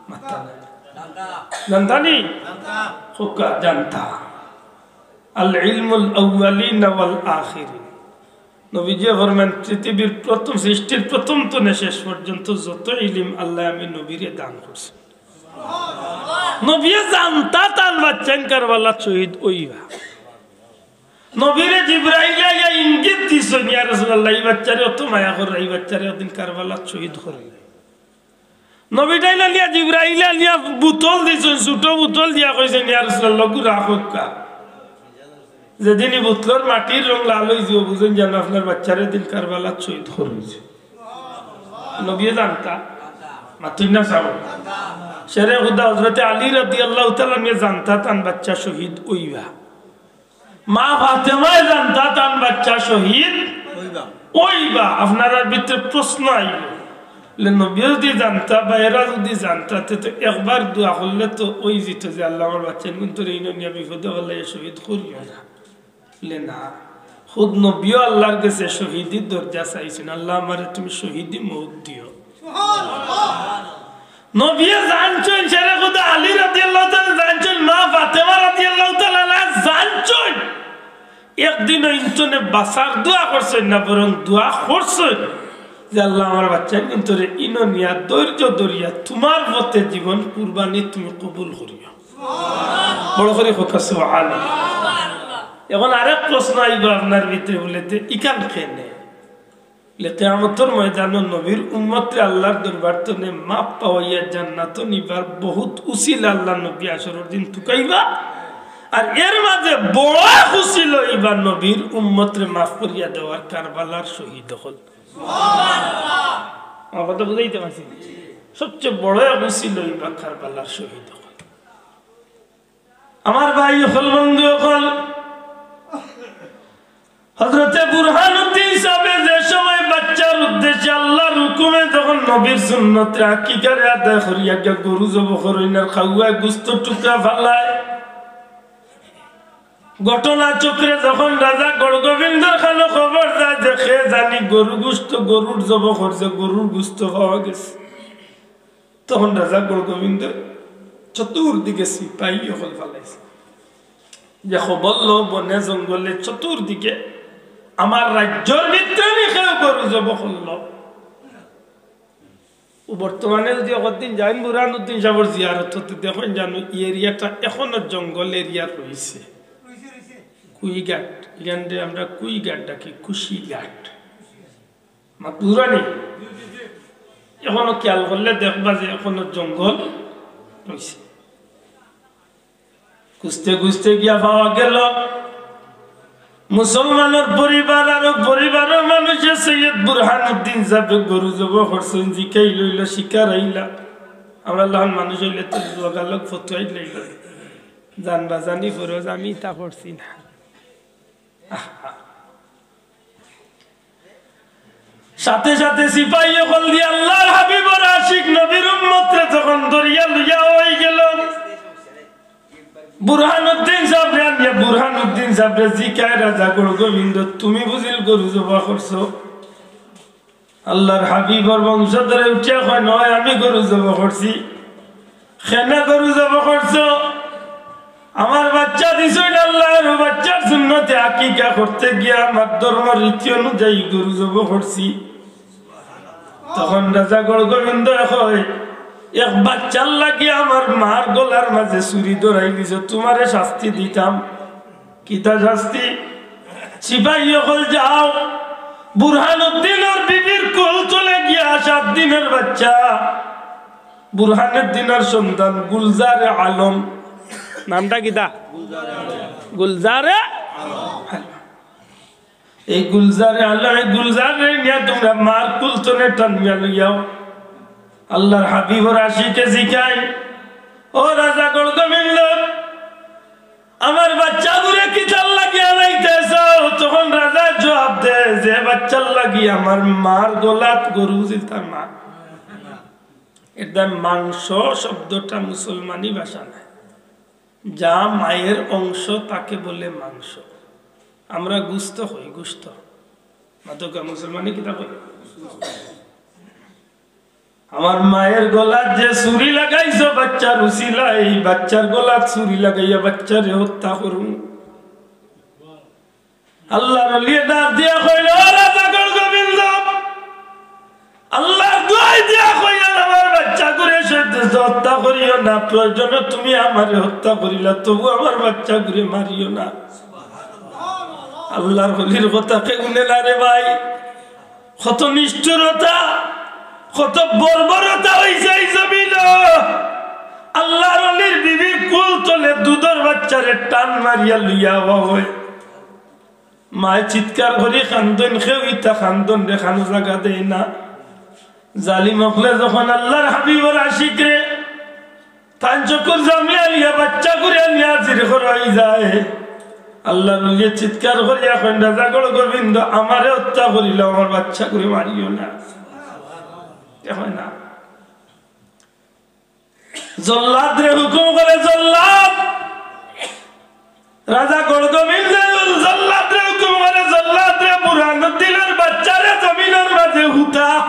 মাততা নায়। জানতা নি? কউক্কা, জানতা। আল ইলমুল আউয়ালিন ওয়াল আখিরিন। নবীজি ফরমান, পৃথিবীর প্রথম, সৃষ্টির প্রথম তনে শেষ পর্যন্ত যত ইলিম আল্লায় আমি নবীরে দান করছি। নবীয়ে জানতা তান বাচ্চাইন কারবালাত শহীদ অইবা। নবীরে জিব্রাইলে আইয়া ইঙ্গিত দিছইন, "ইয়া রাসূলুল্লাহ, ই বাচ্চারে অত মায়া কররা, ই বাচ্চারে একদিন কারবালাত শহীদ করইন।" নবীটাইন আনিয়া জিব্রাইলে আনিয়া বোতল দিছইন, ছোট বোতল দিয়া কইছইন, "ইয়া রাসূলুল্লাহ, অগু রাখউক্কা। যেদিন ই বোতলর মাটির রং লাল অইযিবো, বুঝইন যেন আপনার বাচ্চারে এদিন কারবালাত শহীদ করছি।" নবীয়ে জানতা? মাতইন না সাব। শেরে খুদা হযরতে আলী রাদিয়াল্লাহু তাআলা আনহু জানতা তান বাচ্চা শহীদ অইবা। মা ফাতেমায় জানতা তান বাচ্চা শহীদ অইবা। অইবা। আপনারার ভিতরে প্রশ্ন আইলো, বলে, নবীয়ে যুদি জানতা বা এরা যুদি জানতা, তে তো একবার দোয়া করলে তো অইযিতো যে, "আল্লাহ, আমার বাচ্চাইনগুনতরে ইনো নিয়া বিপদে ফালাইয়া শহীদ করিও না।" বলে, "না।" খুদ নবীও আল্লাহর গেছে শহীদি দরজা চাইছইন, "আল্লাহ, আমারে তুমি শহীদি মউত দিও।" নবীয়ে জানছইন, শেরে খুদা আলী রাদিয়াল্লাহু তাআলা জানছইন, মা ফাতেমা রাদিয়াল্লাহু তাআলা আনহা জানছইন। একদিনও ইনতনে বাঁচার দোয়া করছইন না, বরং দোয়া করছইন যে, "আল্লাহ, আমার বাচ্চাইনগুনতরে ইনো নিয়া ধৈর্য ধরিয়া তুমার পথে জীবন কুরবানি তুমি কবুল করিও।" বড় করি কউক্কা সুবহানাল্লাহ। এখন আরেক প্রশ্ন আইবো আপনার ভিতরে, বলে, "তে ইখান কেনে?" বলে, কিয়ামতর ময়দানো নবীর উম্মতরে আল্লাহর দরবার তনে মাফ পাওয়াইয়া জান্নাতো নিবার বহুত উসিলা আল্লাহর নবী হাশরর দিন তুকাইবা। আর এর মাঝে বড় উসিলা অইবা নবীর উম্মতরে মাফ করিয়া দেওয়ার কারবালার শহীদ অকল। আমার কথা বুঝাইতে পারছি? সবচেয়ে বড় এক উসিলা অইবা কারবালার শহীদ অকল। আমার ভাই অকল, বন্ধু অকল, হযরতে বুরহানুদ্দিন সাহেবে যে সময় বাচ্চার উদ্দেশ্যে আল্লাহর হুকুমে যখন নবীর সুন্নতরে আকিকারে আদায় করিয়া গিয়া গরু জবো করইন আর খাওয়ায় গোস্ত টুকরা ফালায়, ঘটনা চক্রে যখন রাজা গৌড়গোবিন্দর কানো খবর যায় যে কে জানি গরু গোস্ত, গরুর জবো করছে, গরুর গোস্ত পাওয়া গেছে, তখন রাজা গৌড়গোবিন্দ চতুর্দিকে সিপাহী অকল ফালাইছে যে খবর লও বনে জঙ্গলে চতুর্দিকে আমার রাজ্যর ভিতরে নি কেউ গরু জবো করলো। ও বর্তমানে যুদি একদিন যাইন বুরহানুদ্দিন সাহেবর জিয়ারত করতে, দেখইন জানো ই এরিয়াটা এখনো জঙ্গল এরিয়া রইছে। কুইঘাট, ইখানরে আমরা কুইঘাট ডাকি, কুশিঘাট। মাত বুঝরা নি? এখনো খেয়াল করলে দেখবা যে এখনো জঙ্গল রইছে। খুঁজতে খুঁজতে গিয়া পাওয়া গেল মুসলমানর পরিবার, আরো পরিবারর মানুষে সৈয়দ বুরহানুদ্দিন সাহেবে গরু জবো করছইন, জিকাইল অইলো, শিকার আইলা। আমরা লাখান মানুষ অইলে তো লগালগ ফতুয়াই লইল, জান বাচানি ফরজ, আমি ইতা করছি না। সাথে সাথে সিপাহী অকল দিয়া আল্লাহর হাবিবর আশিক নবীর উম্মতরে যখন ধরিয়া লইয়া অই গেল, বুরহানুদ্দিন সাহেবরে আনিয়া বুরহানুদ্দিন সাহেবরে জিকায় রাজা গৌড়গোবিন্দ, "তুমি বুঝিল গরু জবো করছো?" আল্লাহর হাবিবর বংশধরে উঠিয়া কইন, "অয়, আমি গরু জবো করছি।" "কেনে গরু জবো করছো?" "আমার বাচ্চা দিছইন আল্লায়, আর ও বাচ্চার সুন্নতে আকিকা করতে গিয়া আমার ধর্ম রীতি অনুযায়ী গরু জবো করছি।" তখন রাজা গৌড়গোবিন্দয় কয়, "এক বাচ্চার লাগি আমার মার গলার মাঝে ছুরি ধরাই দিছো, তুমারে শাস্তি দিতাম।" "কিতা শাস্তি?" "সিপাহী অকল যাও, বুরহানুদ্দিনর বিবির কুল তলে গিয়া সাত দিনর বাচ্চা, বুরহানুদ্দিনর সন্তান গুলজারে আলম।" নামটা কিতা? গুলজারে আলম। "এই গুলজারে আলম, এই গুলজারে নিয়া তুমরা মার কুল তলে টানিয়া লইয়াও।" আল্লাহর হাবিবর আশিকে জিকায়, "ও রাজা গৌড়গোবিন্দ, আমার বাচ্চাগুরে কিতার লাগি আনাইতেছো?" তখন রাজা জবাব দেয়, "যে বাচ্চার লাগি আমার মার গলাত গরু ছিল, তার মা।" এর দ্বারা মাংস শব্দটা মুসলমানি ভাষা নায়। যা মায়ের অংশ তাকে বলে মাংস। আমরা গুস্ত কই, গুস্ত। মাতকা মুসলমানি কিতা কই? আমার মায়ের গলাত যে ছুরি লাগাইছো বাচ্চার উসিলায়, এই বাচ্চার গলাত ছুরি লাগাইয়া বাচ্চারে হত্যা করমু। আল্লাহর ওলিয়ে ডাক দিয়া কইল, "ও রাজা গৌড়গোবিন্দ, আল্লাহর দোয়াই দিয়া কইয়ার আমার বাচ্চাগুরে সে হত্যা করিও না, প্রয়োজনে তুমি আমারে হত্যা করিলা, তবু আমার বাচ্চাগুরে মারিও না।" আল্লাহর ওলির কথা কেউ হুনে না রে ভাই। কত নিষ্ঠুরতা, কত বর্বরতা অইছে এই জমিনো। আল্লাহর ওলির বিবির কুল তলে দুধর বাচ্চারে টান মারিয়া লইয়া আওয়া অয়। মায় চিৎকার করি কান্দইন, কেউ ইতা কান্দনরে কানো জাগা দেয় না। জালিম অকলে যখন আল্লাহর হাবিবর আশিকরে তান চকুর জামিয়া লইয়া বাচ্চাগুরে আনিয়া হাজির করা অই যায়, আল্লাহর ওলিয়ে চিৎকার করিয়া কইন, "রাজা গৌড়গোবিন্দ, আমারে হত্যা করিলাও, আমার বাচ্চাগুরে মারিও না।" এখন না, জল্লাদরে হুকুম করে জল্লাদ। রাজা গড়গোবিন্দে জল্লাদরে হুকুম করে জল্লাদরে, বুরহানুদ্দিনর বাচ্চারে জমিনর মাঝে হুতা।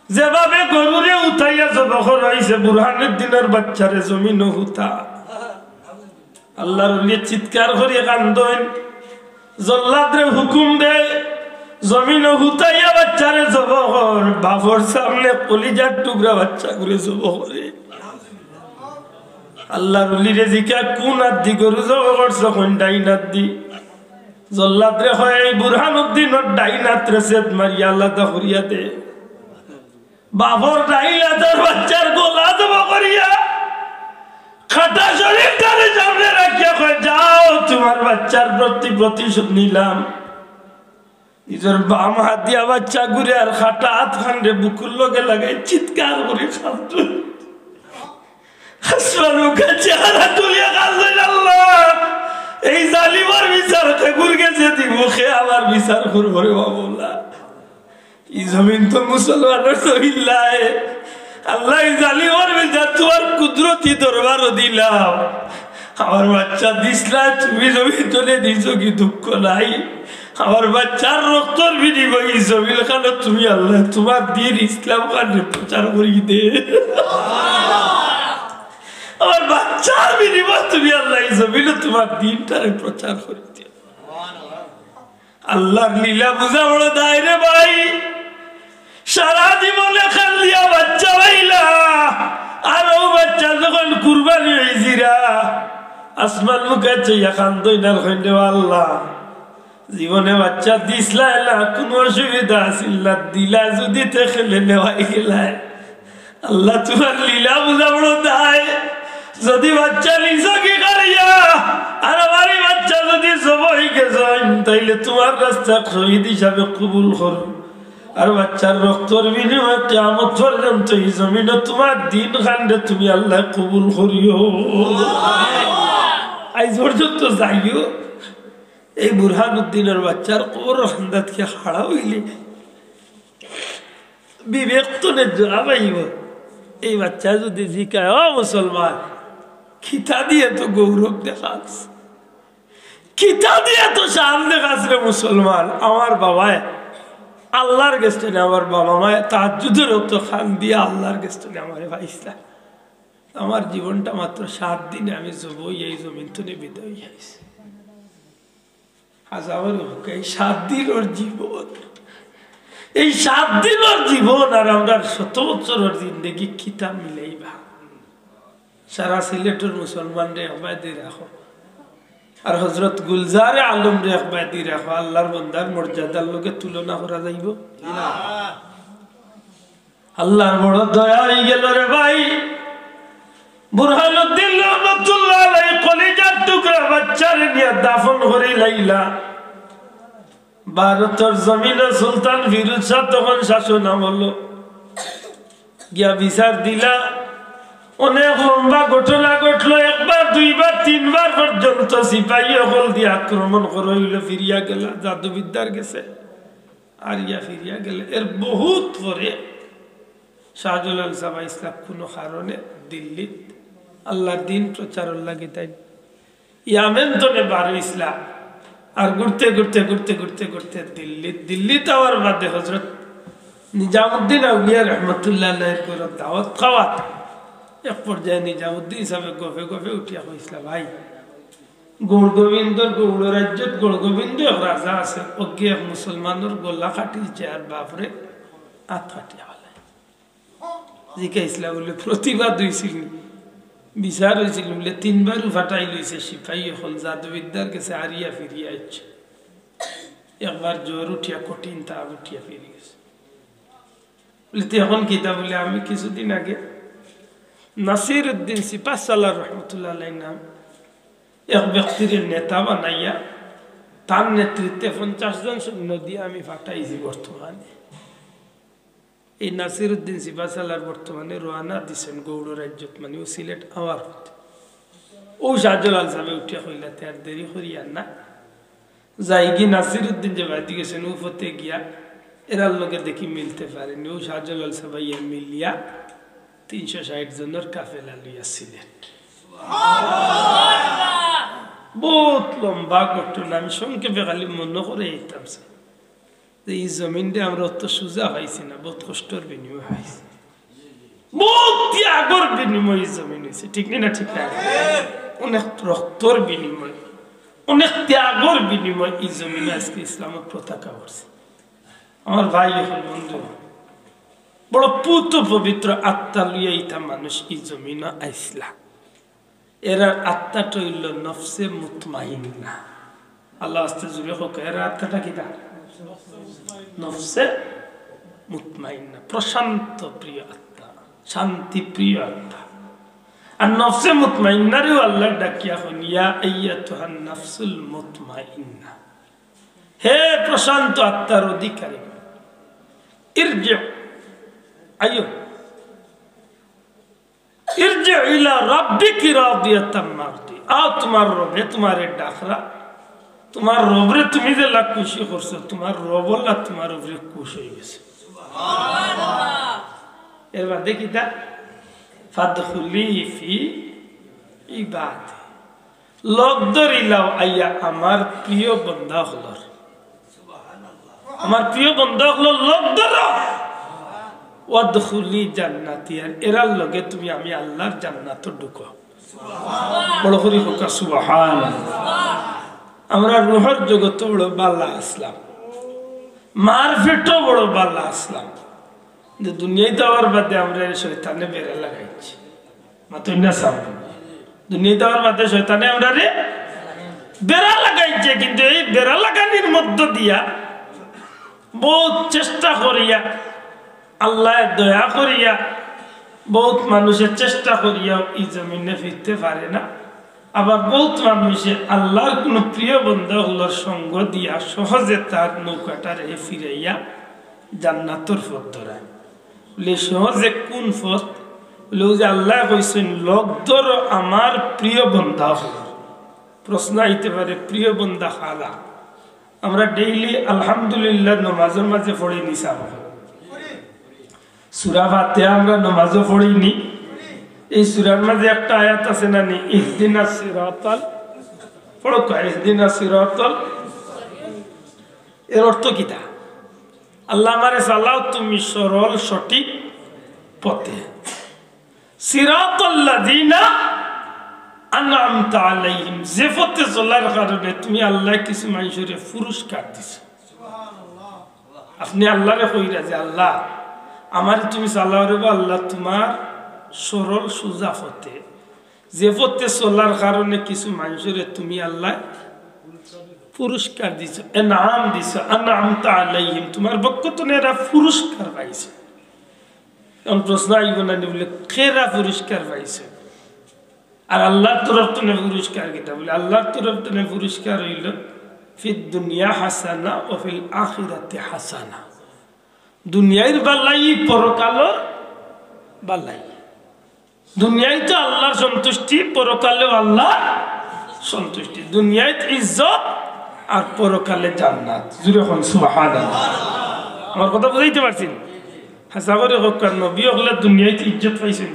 যেভাবে গরুরে হুতাইয়া জবো করা অইছে, বুরহানুদ্দিনর বাচ্চারে জমিনো হুতা। আল্লাহর ওলি চিৎকার করি কান্দইন, জল্লাদরে হুকুম দেয়, জমিনো হুতাইয়া বাচ্চারে জবো কর। বাপর সামনে কলিজার টুকরা বাচ্চাগুরে জবো করে। আল্লাহর ওলিরে জিকা, "কোন আত দি গরু জবো করছো?" কইন, "ডাইন আত দি।" জল্লাদরে কয়, "এই বুরহানুদ্দিনর ডাইন আতরে ছেদ মারিয়া আলাদা করিয়া দে।" বাপর ডাইন আতর বাচ্চার গলা জবো করিয়া কাটা শরীফটারে সামনে রাখিয়া কয়, "যাও, তোমার বাচ্চার প্রতি প্রতিশোধ নিলাম।" নিজর বাম আত দিয়া বাচ্চাগুরে আর কাটা আত খানরে বুকুর লগে লাগাই চিৎকার করি কান্দইন। আসমান মুখে চেহারা তুলিয়া কান্দইন, "আল্লাহ, এই জালিমর বিচার কেগুর গেছে দিমু, কে আমার বিচার করবো রে বাবুল্লাহ?" ই জমিন তো মুসলমানর জমিন নায়। আল্লাহ, ই জালিমর বিচার তোমার কুদরতি দরবারো দিলাম। আমার বাচ্চা দিছলা, তুমি জমিন তনে দিছো কি দুঃখ নাই? আমার বাচ্চার রক্তর বিনিময়ে ই জমিন খানো তুমি আল্লাহ তোমার দিন ইসলাম খানরে প্রচার করি দে। আমার বাচ্চার বিনিময়ে তুমি আল্লাহ ই জমিনো তোমার দিনটারে প্রচার করি দে। আল্লাহর লীলা বুঝা বড় দায় রে ভাই। সারা জীবনে কান্দিয়া বাচ্চা পাইলা, আর অউ বাচ্চা যখন কুরবানি অইজিরা, আসমান মুখে চাইয়া কান্দইন আর কইন, "ও আল্লাহ, জীবনে বাচ্চা দিছলায় না, কুনু অসুবিধা আছিল না, দিলা যুদি তে কেনে নেওয়াই গেলায়।" আল্লাহ, তোমার লীলা বুঝা বড় দায়। যুদি বাচ্চা নিছো কি করিয়া, আর আমার ই বাচ্চা যুদি জবো অই গেছইন, তাইলে তোমার রাস্তা শহীদ হিসাবে কবুল করো। আর বাচ্চার রক্তর বিনিময়ে কিয়ামত পর্যন্ত ই জমিনো তোমার দিন খানরে তুমি আল্লাহ কবুল করিও। আইজ পর্যন্ত যাইও, এই বুরহানুদ্দিনর বাচ্চার কবরর কান্দাত গিয়া খাড়া অইলে বিবেক তনে জুড়া পাইবো। এই বাচ্চায় যুদি জিকায়, "ও মুসলমান, কিতা দি এত গৌরব দেখাস, কিতা দি এত শান দেখাস রে মুসলমান? আমার বাবায় আল্লাহর গেছ তনে, আমার বাবা মায় তাহাজ্জুদর অক্ত কান্দিয়া আল্লাহর গেছ তনে আমারে পাইছলা। আমার জীবনটা মাত্র সাত দিনে আমি জবো অইয়া ই জমিন তনে বিদায় অইয়া আইছি।" আজ আমার মুখে এই সাত দিনর জীবন, এই সাত দিনর জীবন আর আমরার শত বছরর জিন্দেগি কিতা মিলাইবা? সারা সিলেটর মুসলমানরে একবায় দি রাখো, আর হজরত গুলজারে আলমরে একবায় দি রাখো, আল্লাহর বন্দার মর্যাদার লগে তুলনা করা যাইবো? আল্লাহর বড় দয়া অই গেল রে ভাই। বুরহানুদ্দিন রহমতুল্লাহ আলাইহি কলিজার টুকরা বাচ্চারে নিয়া দাফন করি লাইলা। ভারতর জমিনো সুলতান ফিরোজ শাহ তখন শাসন আমলো। গিয়া বিচার দিলা। অনেক লম্বা ঘটনা ঘটলো। একবার, দুইবার, তিনবার পর্যন্ত সিপাহী অকল দিয়া আক্রমণ করা অইলো, ফিরিয়া গেলা জাদুবিদ্যার গেছে। আর ইয়া ফিরিয়া গেলে এর বহুত পরে শাহজালাল সাহেব আইছলা কুনু কারণে দিল্লিত আল্লাহর দিন প্রচারর লাগি তাইন ইয়ামেন তনে বার অইছলা। আর ঘুরতে ঘুরতে ঘুরতে ঘুরতে ঘুরতে দিল্লিত, দিল্লিত আওয়ার বাদে হজরত নিজামুদ্দিন আউলিয়া রহমতুল্লাহ আলাইহির ঘরো দাওয়াত খাওয়াত এক পর্যায়ে নিজামুদ্দিন সাহেব গফে গফে উঠিয়া কইছলা, "ভাই, গৌড় গোবিন্দর গৌড় রাজ্যত গৌড় গোবিন্দ এক রাজা আছে, অগে এক মুসলমানর গলা কাটিছে আর বাপরে আত কাটিয়া ফালাইছে।" জিকাইছলা বুলে, "প্রতিবাদ অইছিল নি? বিচার অইছিল নি?" বুলে, "তিনবারউ ফাটাই লইছে সিপাহী অকল, জাদুবিদ্যার গেছে, আরিয়া ফিরিয়া আইছে। একবার জ্বর উঠিয়া কঠিন তাপ উঠিয়া ফিরি গেছে।" বুলে, "তে এখন কিতা?" বুলে, "আমি কিছুদিন আগে নাসির উদ্দিন সিপাহসালার রহমতুল্লাহ আলাইহির নাম এক ব্যক্তিরে নেতা বানাইয়া তার নেতৃত্বে পঞ্চাশ জন সৈন্য দিয়া আমি ফাটাইছি বর্তমানে।" এই নাসির উদ্দিন সিপাহসালার বর্তমানে রওয়ানা দিছেন গৌড় রাজ্যত, মানে অউ সিলেট আওয়ার পথে। অউ শাহজালাল সাহেবে উঠিয়া কইলা, "তে আর দেরি করিয়ার না, যাইগি নাসির উদ্দিন যে বায়দি গেছেন, অউ পথে গিয়া এরার লগে দেখি মিলতে পারেনি। অউ শাহজালাল সাহেব আইয়া মিলিয়া তিনশো ষাইট জনর কাফেলা লইয়া সিলেট। বউত লম্বা ঘটনা, আমি সংক্ষেপে খালি মনো করাইতাম চাই যে ই জমিনরে আমরা অত সুজা পাইছি না, বউত কষ্টর বিনিময়ে পাইছি, বউত ত্যাগর বিনিময়ে ই জমিন অইছে, ঠিক নি না? ঠিক না? অনেক রক্তর বিনিময়ে, অনেক ত্যাগর বিনিময়ে ই জমিনে আজকে ইসলামর পতাকা উঠছে। আমার ভাই অকল, বন্ধু, বড় পুত পবিত্র আত্মা লইয়া ইতা মানুষ ই জমিনো আইছলা। এরার আত্মাটা অইলো নফসে মুতমাইন্না। আল্লার ওয়াস্তে জুরে কউক্কা, এরার আত্মাটা কিতা? নফসে মুতমাইন্না, প্রশান্ত প্রিয় আত্মা, শান্তি প্রিয় আত্মা। আর নফসে মুতমাইন্নারেও আল্লায় ডাকিয়া কইন, "ইয়া আইয়াতুহান নাফসুল মুতমাইন্না।" হে প্রশান্ত আত্মার অধিকারী, ইরজি, আইয়ো, ইরজি ইলা রাব্বিকি রাদিয়াতাম মারদিয়া। আও তুমার রবে তুমারে ডাকরা, তুমার রবরে তুমি যেলা খুশি করছো, তুমার রব অলা তুমার উপরে খুশ অইগেছে। এর বাদে কিতা? ফাদখুলি ফি ইবাদি। লগ ধরিলাও আইয়া আমার প্রিয় বন্দা অকলর। আমার প্রিয় বন্দা অকলর লগ ধরো। ওয়াদখুলি জান্নাতি, আর এরার লগে তুমি আমি আল্লার জান্নাতো ঢুকো। বড় করি কউক্কা সুবহানাল্লাহ। আমরা রুহর জগতো বড় বালা আছলাম, মার পেটো বড় বালা আছলাম, যে দুনিয়াইত আওয়ার বাদে আমরারে শয়তানে বেড়া লাগাইছে। মাতইন না সাব। দুনিয়াইত আওয়ার বাদে শয়তানে আমরারে বেড়া লাগাইছে, কিন্তু এই বেড়া লাগানির মধ্য দিয়া বউত চেষ্টা করিয়া, আল্লায় দয়া করিয়া, বউত মানুষে চেষ্টা করিয়াও ই জমিনে ফিরতে পারে না। আবার বউত মানুষে আল্লার কুনু প্রিয় বন্দা অকলর সঙ্গ দিয়া সহজে তার নৌকাটারে ফিরাইয়া জান্নাতর পথ ধরায়। বলে, "সহজে কুন পথ?" বলে, "অউ যে আল্লায় কইছইন, 'লগ ধরো আমার প্রিয় বন্দা অকলর।'" প্রশ্ন আইতে পারে, প্রিয় বন্দা কারা? আমরা ডেইলি আলহামদুলিল্লাহ নমাজর মাঝে পড়ি নি সাব? সূরা ফাতিহা আমরা নমাজো পড়ি নি? এই সূরার মাঝে একটা আয়াত আছে না নি? ইহদিনাস সিরাতাল, পড়ো কা, ইহদিনাস সিরাতাল। এর অর্থ কিতা? আল্লাহ আমারে চালাও তুমি সরল সঠিক পথে। সিরাতাল্লাযিনা আনআমতা আলাইহিম, যে পথে চলার কারণে তুমি আল্লায় কিছু মানষরে পুরস্কার দিছো। আপনে আল্লারে কইরা যে, "আল্লাহ, আমারে তুমি চালাও রে বা আল্লাহ, তুমার সরল সুজা পথে, যে পথে চলার কারণে কিছু মানষরে তুমি আল্লায় পুরস্কার দিছো, এনাম দিছো, আনআমতা আলাইহিম, তুমার পক্ষ তনে এরা পুরস্কার পাইছে।" এখন প্রশ্ন আইবো না নি, বলে, "কেরা পুরস্কার পাইছে?" আর আল্লার তরফ তনে পুরস্কার কিতা? বলে, আল্লার তরফ তনে পুরস্কার অইলো, "ফিদ দুনিয়া হাসানা ওয়া ফিল আখিরাতি হাসানা।" দুনিয়ার বালাই, পরকালর বালাই। দুনিয়াইত আল্লার সন্তুষ্টি, পরকালেও আল্লার সন্তুষ্টি। দুনিয়াইত ইজ্জত আর পরকালে জান্নাত। জুরে কইন সুবহানাল্লাহ। আমার কথা বুঝাইতে পারছি নি? হাছা করি কউক্কা, নবী অকলে দুনিয়াইত ইজ্জত পাইছইন,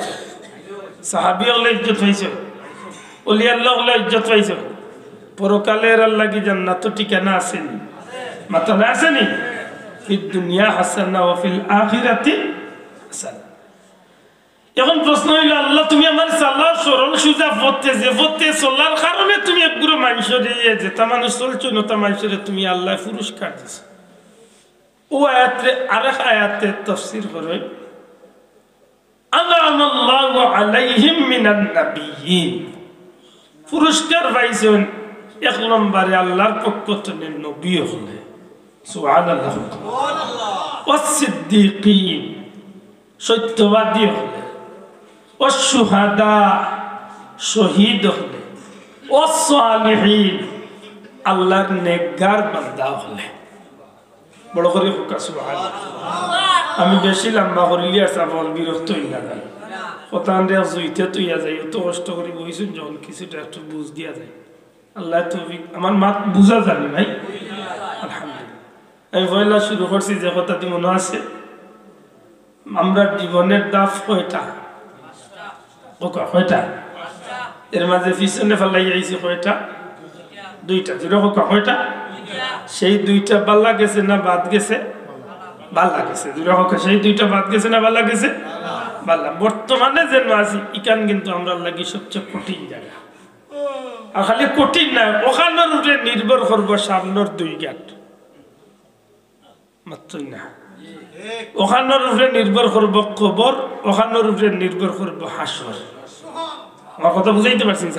সাহাবী অকলে ইজ্জত পাইছইন, অলি আল্লাহ অকলে ইজ্জত পাইছইন, পরকালে এরার লাগি জান্নাতো ঠিকানা আছে নি? মাতইন না, আছে নি? ফিদ দুনিয়া হাসানা ওয়া ফিল আখিরাতি হাসানা। এখন প্রশ্ন অইলো, আল্লাহ তুমি আমারে চালাও সরল সুজা পথে, যে পথে চলার কারণে তুমি একগুলো মানষরে, যেতা মানুষ চলছইন অতা মানষরে তুমি আল্লায় পুরস্কার দিছো। অউ আয়াতরে আরেক আয়াতে তাফসীর করইন, "আনআমাল্লাহু আলাইহিম মিনান নাবিয়্যিন।" পুরস্কার পাইছইন এক নম্বরে আল্লার পক্ষ তনে নবী অকলে। সুবহানাল্লাহ। "ওয়াস সিদ্দিকিন", সত্যবাদী অকলে। "ওয়াস শুহাদা", শহীদ অকলে। "ওয়াস সালিহিন", আল্লার নেককার বান্দা অকলে। বড় করি কউক্কা সুবহানাল্লাহ। আমি বেশি লম্বা করিলিয়ার, সাব অকল বিরক্ত অইন না জানি। কথা আনরে জুইতে তইয়া যাই, অত কষ্ট করি বইছইন যখন, কিছুটা একটু বুঝ দিয়া যাই। আল্লায় তৌফিক, আমার মাত বুঝা যার নি ভাই? আলহামদুলিল্লাহ। আমি পয়লা শুরু করছি যে কথাটি মনো আছে, আমরার জীবনের ধাপ কয়টা? কউক্কা, কয়টা? এর মাঝে পিছনে ফালাই আইছি কয়টা? দুইটা। জুরে কউক্কা, কয়টা? সেই দুইটা বালা গেছে না বাদ গেছে? বালা গেছে। জুরে কউক্কা, সেই দুইটা বাদ গেছে না বালা গেছে? বালা। বর্তমানে যেন আছি, ইখান কিন্তু আমরার লাগি সবচেয়ে কঠিন জাগা। আর খালি কঠিন নায়, অখানর উপরে নির্ভর করবো সামনর দুই ঘাট। মাতইন না। অখানর উপরে নির্ভর করবো কবর, অখানর উপরে নির্ভর করবো হাশর। আমার কথা বুঝাইতে পারছি নি?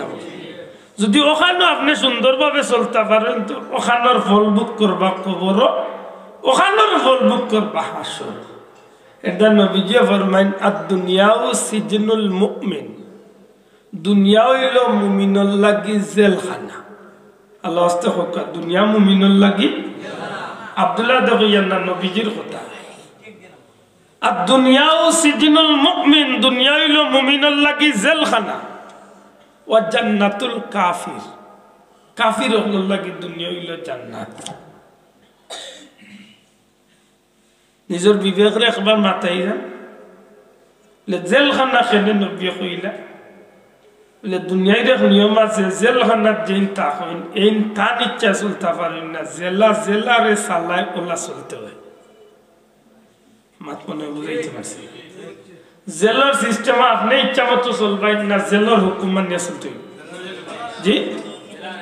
যদি অখানো আপনে সুন্দরভাবে চলতা পারইন, তো অখানর ফল ভোগ করবা কবরো, অখানর ফল ভোগ করবা হাশর। এরদায় নবীজিয়ে ফরমাইন, "আদ দুনিয়াউ সিজনুল মুমিন।" দুনিয়া অইলো মুমিনর লাগি জেলখানা। আল্লার ওয়াস্তে কউক্কা, দুনিয়া মুমিনর লাগি। আব্দুল্লাহ দে কইয়ার না, নবীজির কথা। "আদ দুনিয়াউ সিজনুল মুমিন", দুনিয়া অইলো মুমিনর লাগি জেলখানা। "ওয়া জান্নাতুল কাফির", কাফির অকলর লাগি দুনিয়া অইলো জান্নাত। নিজর বিবেকরে একবার মাতাইয়া, বুলে, "জেলখানা কেনে নবীয়ে কইলা?" বুলে, "দুনিয়ার এক নিয়ম আছে, জেলখানাত যেইন থাকইন, এইন তান ইচ্ছা চলতা পারইন না, যেলা জেলারে চালায়, অলা চলতে অয়।" মাত মনে বুঝাইতে পারছি? জেলর system আপনে ইচ্ছা মতো চলবা না, জেলর হুকুম মানিয়া চলতে অইবো। জি,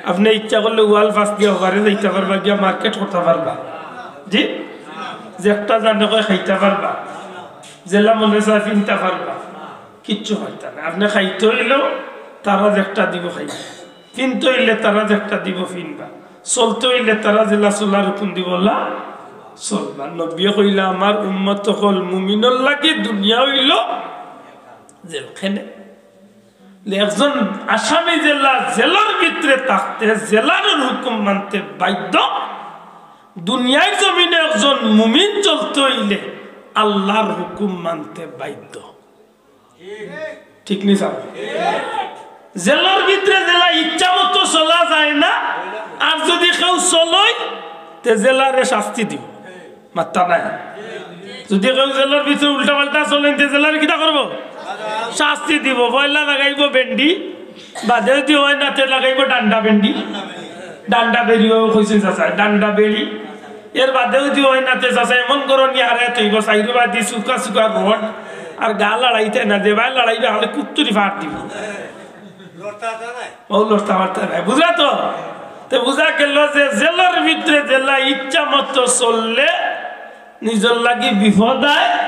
আপনে ইচ্ছা করলে ওয়াল পাশ দিয়া ওপারে যাইতা পারবা, গিয়া মার্কেট করতা পারবা। জি, যেটা জানে কয় খাইতা পারবা, যেলা মনে চায় ফিনতা পারবা, কিচ্ছু পারতা না। আপনে খাইতে অইলেও তারা যেটা দিবো খাইবা, ফিনতে অইলে তারা যেটা দিবো ফিনবা, চলতে অইলে তারা যেলা চলার হুকুম দিবো অলা চলবা। নবীয়ে কইলা, "আমার উম্মত অকল মুমিনর লাগি দুনিয়া অইলো জেলখানা।" একজন আসামি যেলা জেলর ভিতরে থাকতে জেলার হুকুম মানতে বাধ্য, দুনিয়ার জমিনো একজন মুমিন চলতে অইলে আল্লার হুকুম মানতে বাধ্য। ঠিক নি স্যার? জেলর ভিতরে যেলা ইচ্ছা মতো চলা যায় না, আর যদি কেউ চলয়, তে জেলারে শাস্তি দিবো। মাত্তা নাই। যদি কেউ জেলর ভিতরে উল্টা পাল্টা চলইন, তে জেলারে কিতা করবো? শাস্তি দিবো। পয়লা লাগাইবো বেন্ডি, বাদে যদি অয় না, তে লাগাইবো ডান্ডা বেন্ডি। ডান্ডা বেড়িও কইছইন চাচায়, ডান্ডা বেড়ি। এর বাদেও যদি অয় না, তে চাচা এমন গরম নিয়া হারায় থইবো, চাইরো বাদি চুকা চুকা রড, আর গা লড়াইতে না, যেবায় লড়াইবা, হালে কুত্তুরি ফাট দিবো। ও লড়তা পারতা নায়, বুঝলা তো? তে বুঝা গেল যে জেলর ভিতরে যেলা ইচ্ছা মতো চললে নিজর লাগি বিপদ আয়।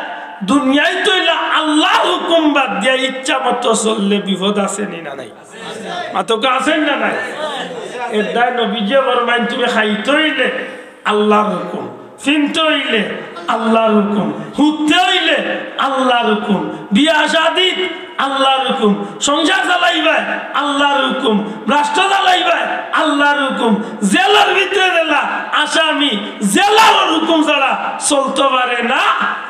দুনিয়াত অইলা আল্লার হুকুম বাদ দিয়া ইচ্ছা মতো চললে বিপদ আছে নি না নাই? মাতউক্কা, আছে নি না নাই? এরদায় নবীজিয়ে ফরমাইন, তুমি খাইতে অইলে আল্লার হুকুম, ফিনতে অইলে আল্লার হুকুম, হুনতে অইলে আল্লার হুকুম, বিয়া শাদিত আল্লার হুকুম, সংসার চালাইবায় আল্লার হুকুম, রাষ্ট্র চালাইবায় আল্লার হুকুম, জেলর ভিতরে যেলা আসামি জেলর হুকুম ছাড়া চলতে পারে না।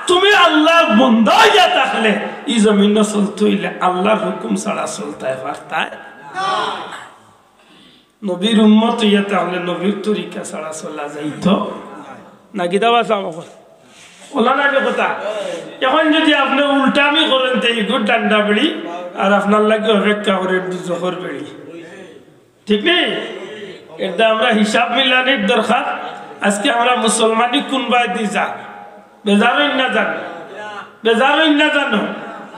তুমি আল্লার বন্দা অইয়া থাকলে ই জমিনো চলতে অইলে আল্লার হুকুম ছাড়া চলতায় পারতায় না। নবীর উম্মত অইয়া থাকলে নবীর তরিকা ছাড়া চলা যাইতো না। কিতা বা চাও অখন? অলা নায় নি কথা? অখন যদি আপনে উল্টামি করইন, তে ইগুর ডান্ডা বেড়ি, আর আপনার লাগি অপেক্ষা করইন দুজখর বেড়ি। ঠিক নি? এরদায় আমরা হিসাব মিলানির দরকার। আজকে আমরা মুসলমানি কুনবায়দি যার, বেজার অইন না জানো, বেজার অইন না জানো।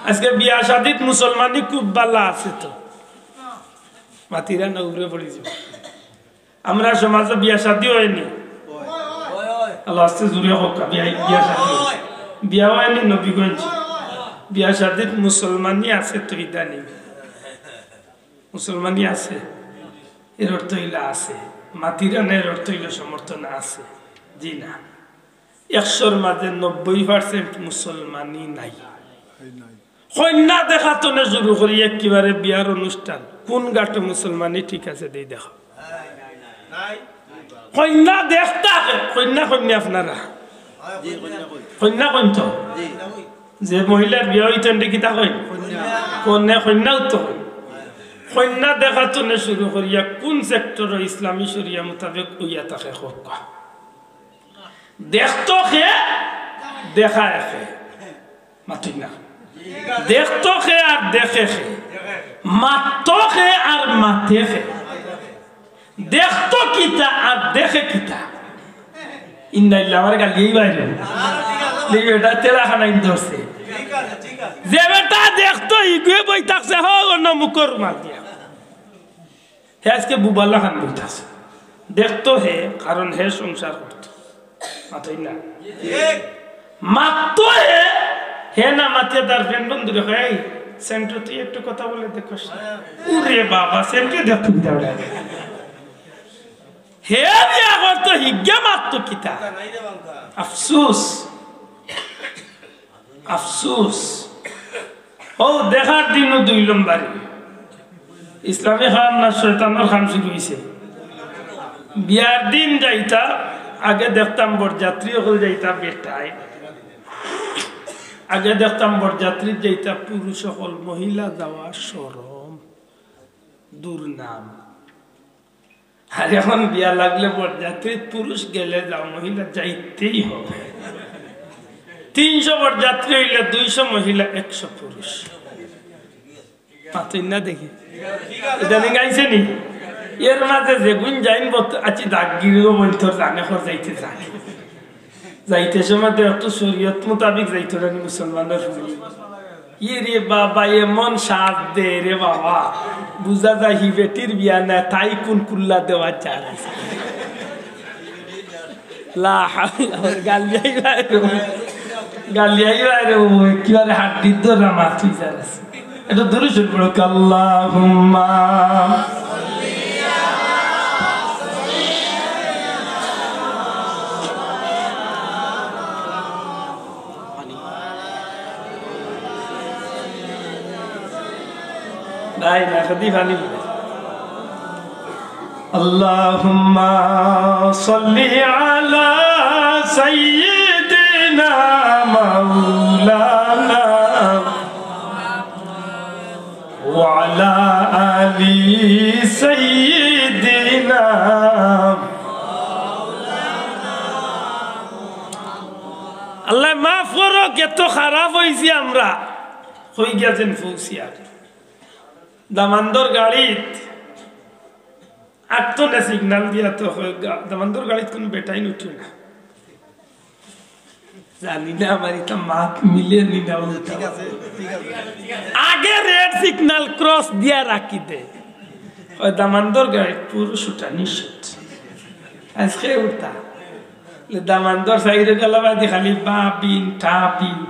আজকে বিয়া শাদিত মুসলমানি খুব বালা আছে তো। মাতিরা না, উপরে পড়ি যাইবো। আমরার সমাজো বিয়া শাদি অয়নি? আল্লার ওয়াস্তে জুরে কউক্কা, বিয়া, বিয়া শাদি অয়। বিয়া অয়নি নবীগঞ্জ? বিয়া শাদিত মুসলমানি আছে তো ইদানিং? মুসলমানি আছে? এর অর্থ অইলা আছে। মাতিরা না, এর অর্থ অইলা সমর্থন আছে। জি না। একশোর মাঝে নব্বই percent মুসলমানি নাই। কইন্যা দেখা থনে শুরু করি একেবারে বিয়ার অনুষ্ঠান, কুন ঘাটো মুসলমানি ঠিক আছে, দেই দেখা। কইন্যা দেখতা, কইন্যা কইন্যা আপনারা। কইন্যা কইন তো। যে মহিলার বিয়া অইতো না, কিতা কইন? কইন্যা, কইন্যা উত্তর কইন। কইন্যা দেখা থনে শুরু করিয়া কুন sector ইসলামী শরিয়া মোতাবেক অইয়া থাকে কউক্কা। দেখতো কে, দেখায় কে। মাতইন না। দেখতো কে আর দেখে কে। মাততো কে আর মাতে কে। দেখতো কিতা আর দেখে কিতা। ইন্না লিল্লাহ, আমার গালিয়াই বাইরে। দেখি, এটা তেরা খানাইন ধরছে। যে বেটা দেখতো, ইগুয়ে বই থাকছে, হো, অন্য মুখর মাতিয়া। হে আজকে বুবালা খান বই থাকছে। দেখতো হে, কারণ হে সংসার করতো। মাতইন না। মাততো হে, হে না মাতিয়া তার friend বন্ধুরে কয়, "এই, সেন্টু, তুই একটু কথা বলে দেখোস না?" উরে বাবা, সেন্টু দেখতো কিতা বলে? হে বিয়া করতো, হিগে মাততো কিতা? আফসোস, আফসোস। ও দেখার দিনও দুই লম্বারি। ইসলামী খান না শয়তানর খান শুরু হইছে। বিয়ার দিন যাইতা, আগে দেখতাম বরযাত্রী অকল যাইতা বেটায়। আগে দেখতাম বরযাত্রীত যাইতা পুরুষ অকল, মহিলা যাওয়া শরম, দুর্নাম। আর এখন বিয়া লাগলে বরযাত্রীত পুরুষ গেলে যাও, মহিলা যাইতেই হবে। তিনশো বরযাত্রী হইলে দুইশো মহিলা, একশো পুরুষ। মাতইন না দেখি। ইদানিং আইছে নি? এর মাঝে যেগুন যাইন বত-, আছি দাগগিরিও বইন তোর জানে খর যাইতে জানে। যাইতে সময় তো একটু শরীয়ত মোতাবিক যাইতো না নি মুসলমানরা শুনি। ইয়ে রে বাবা, এমন সাজ দে রে বাবা। বুঝা যায় হি বেটির বিয়া না, তাই কোন কুল্লা দেওয়া যায়। লা হাওলা, গালিয়াই বাইরে, গালিয়াই বাইরে, ও একেবারে হাড্ডির দররা মাছ হয়ে যায়। এটা দূরে শুরু করো, আল্লাহুম্মা। ভাই, না, খাদি পানি। اللهم صل على سيدنا مولانا وعلى آل سيدنا। আল্লাহ মাফ করো, কত খারাপ হইছি আমরা। কই গেছেন ফৌসিয়া? দামান্দর গাড়িত আটতনে সিগনাল দিয়া তো হয়, গা-, দামান্দর গাড়িত কোনো বেটাইন উঠে না। জানি না আমার এটা মাত মিলে নি না উল্টা। ঠিক আছে, ঠিক আছে। আগে রেড সিগনাল ক্রস দিয়া রাখি দে। ওই দামান্দর গাড়িত পুরুষ উঠা নিষেধ। আজকে উঠতা। লে দামান্দর সাইডে গেল বাদি খালি বাবিন, টাবিন।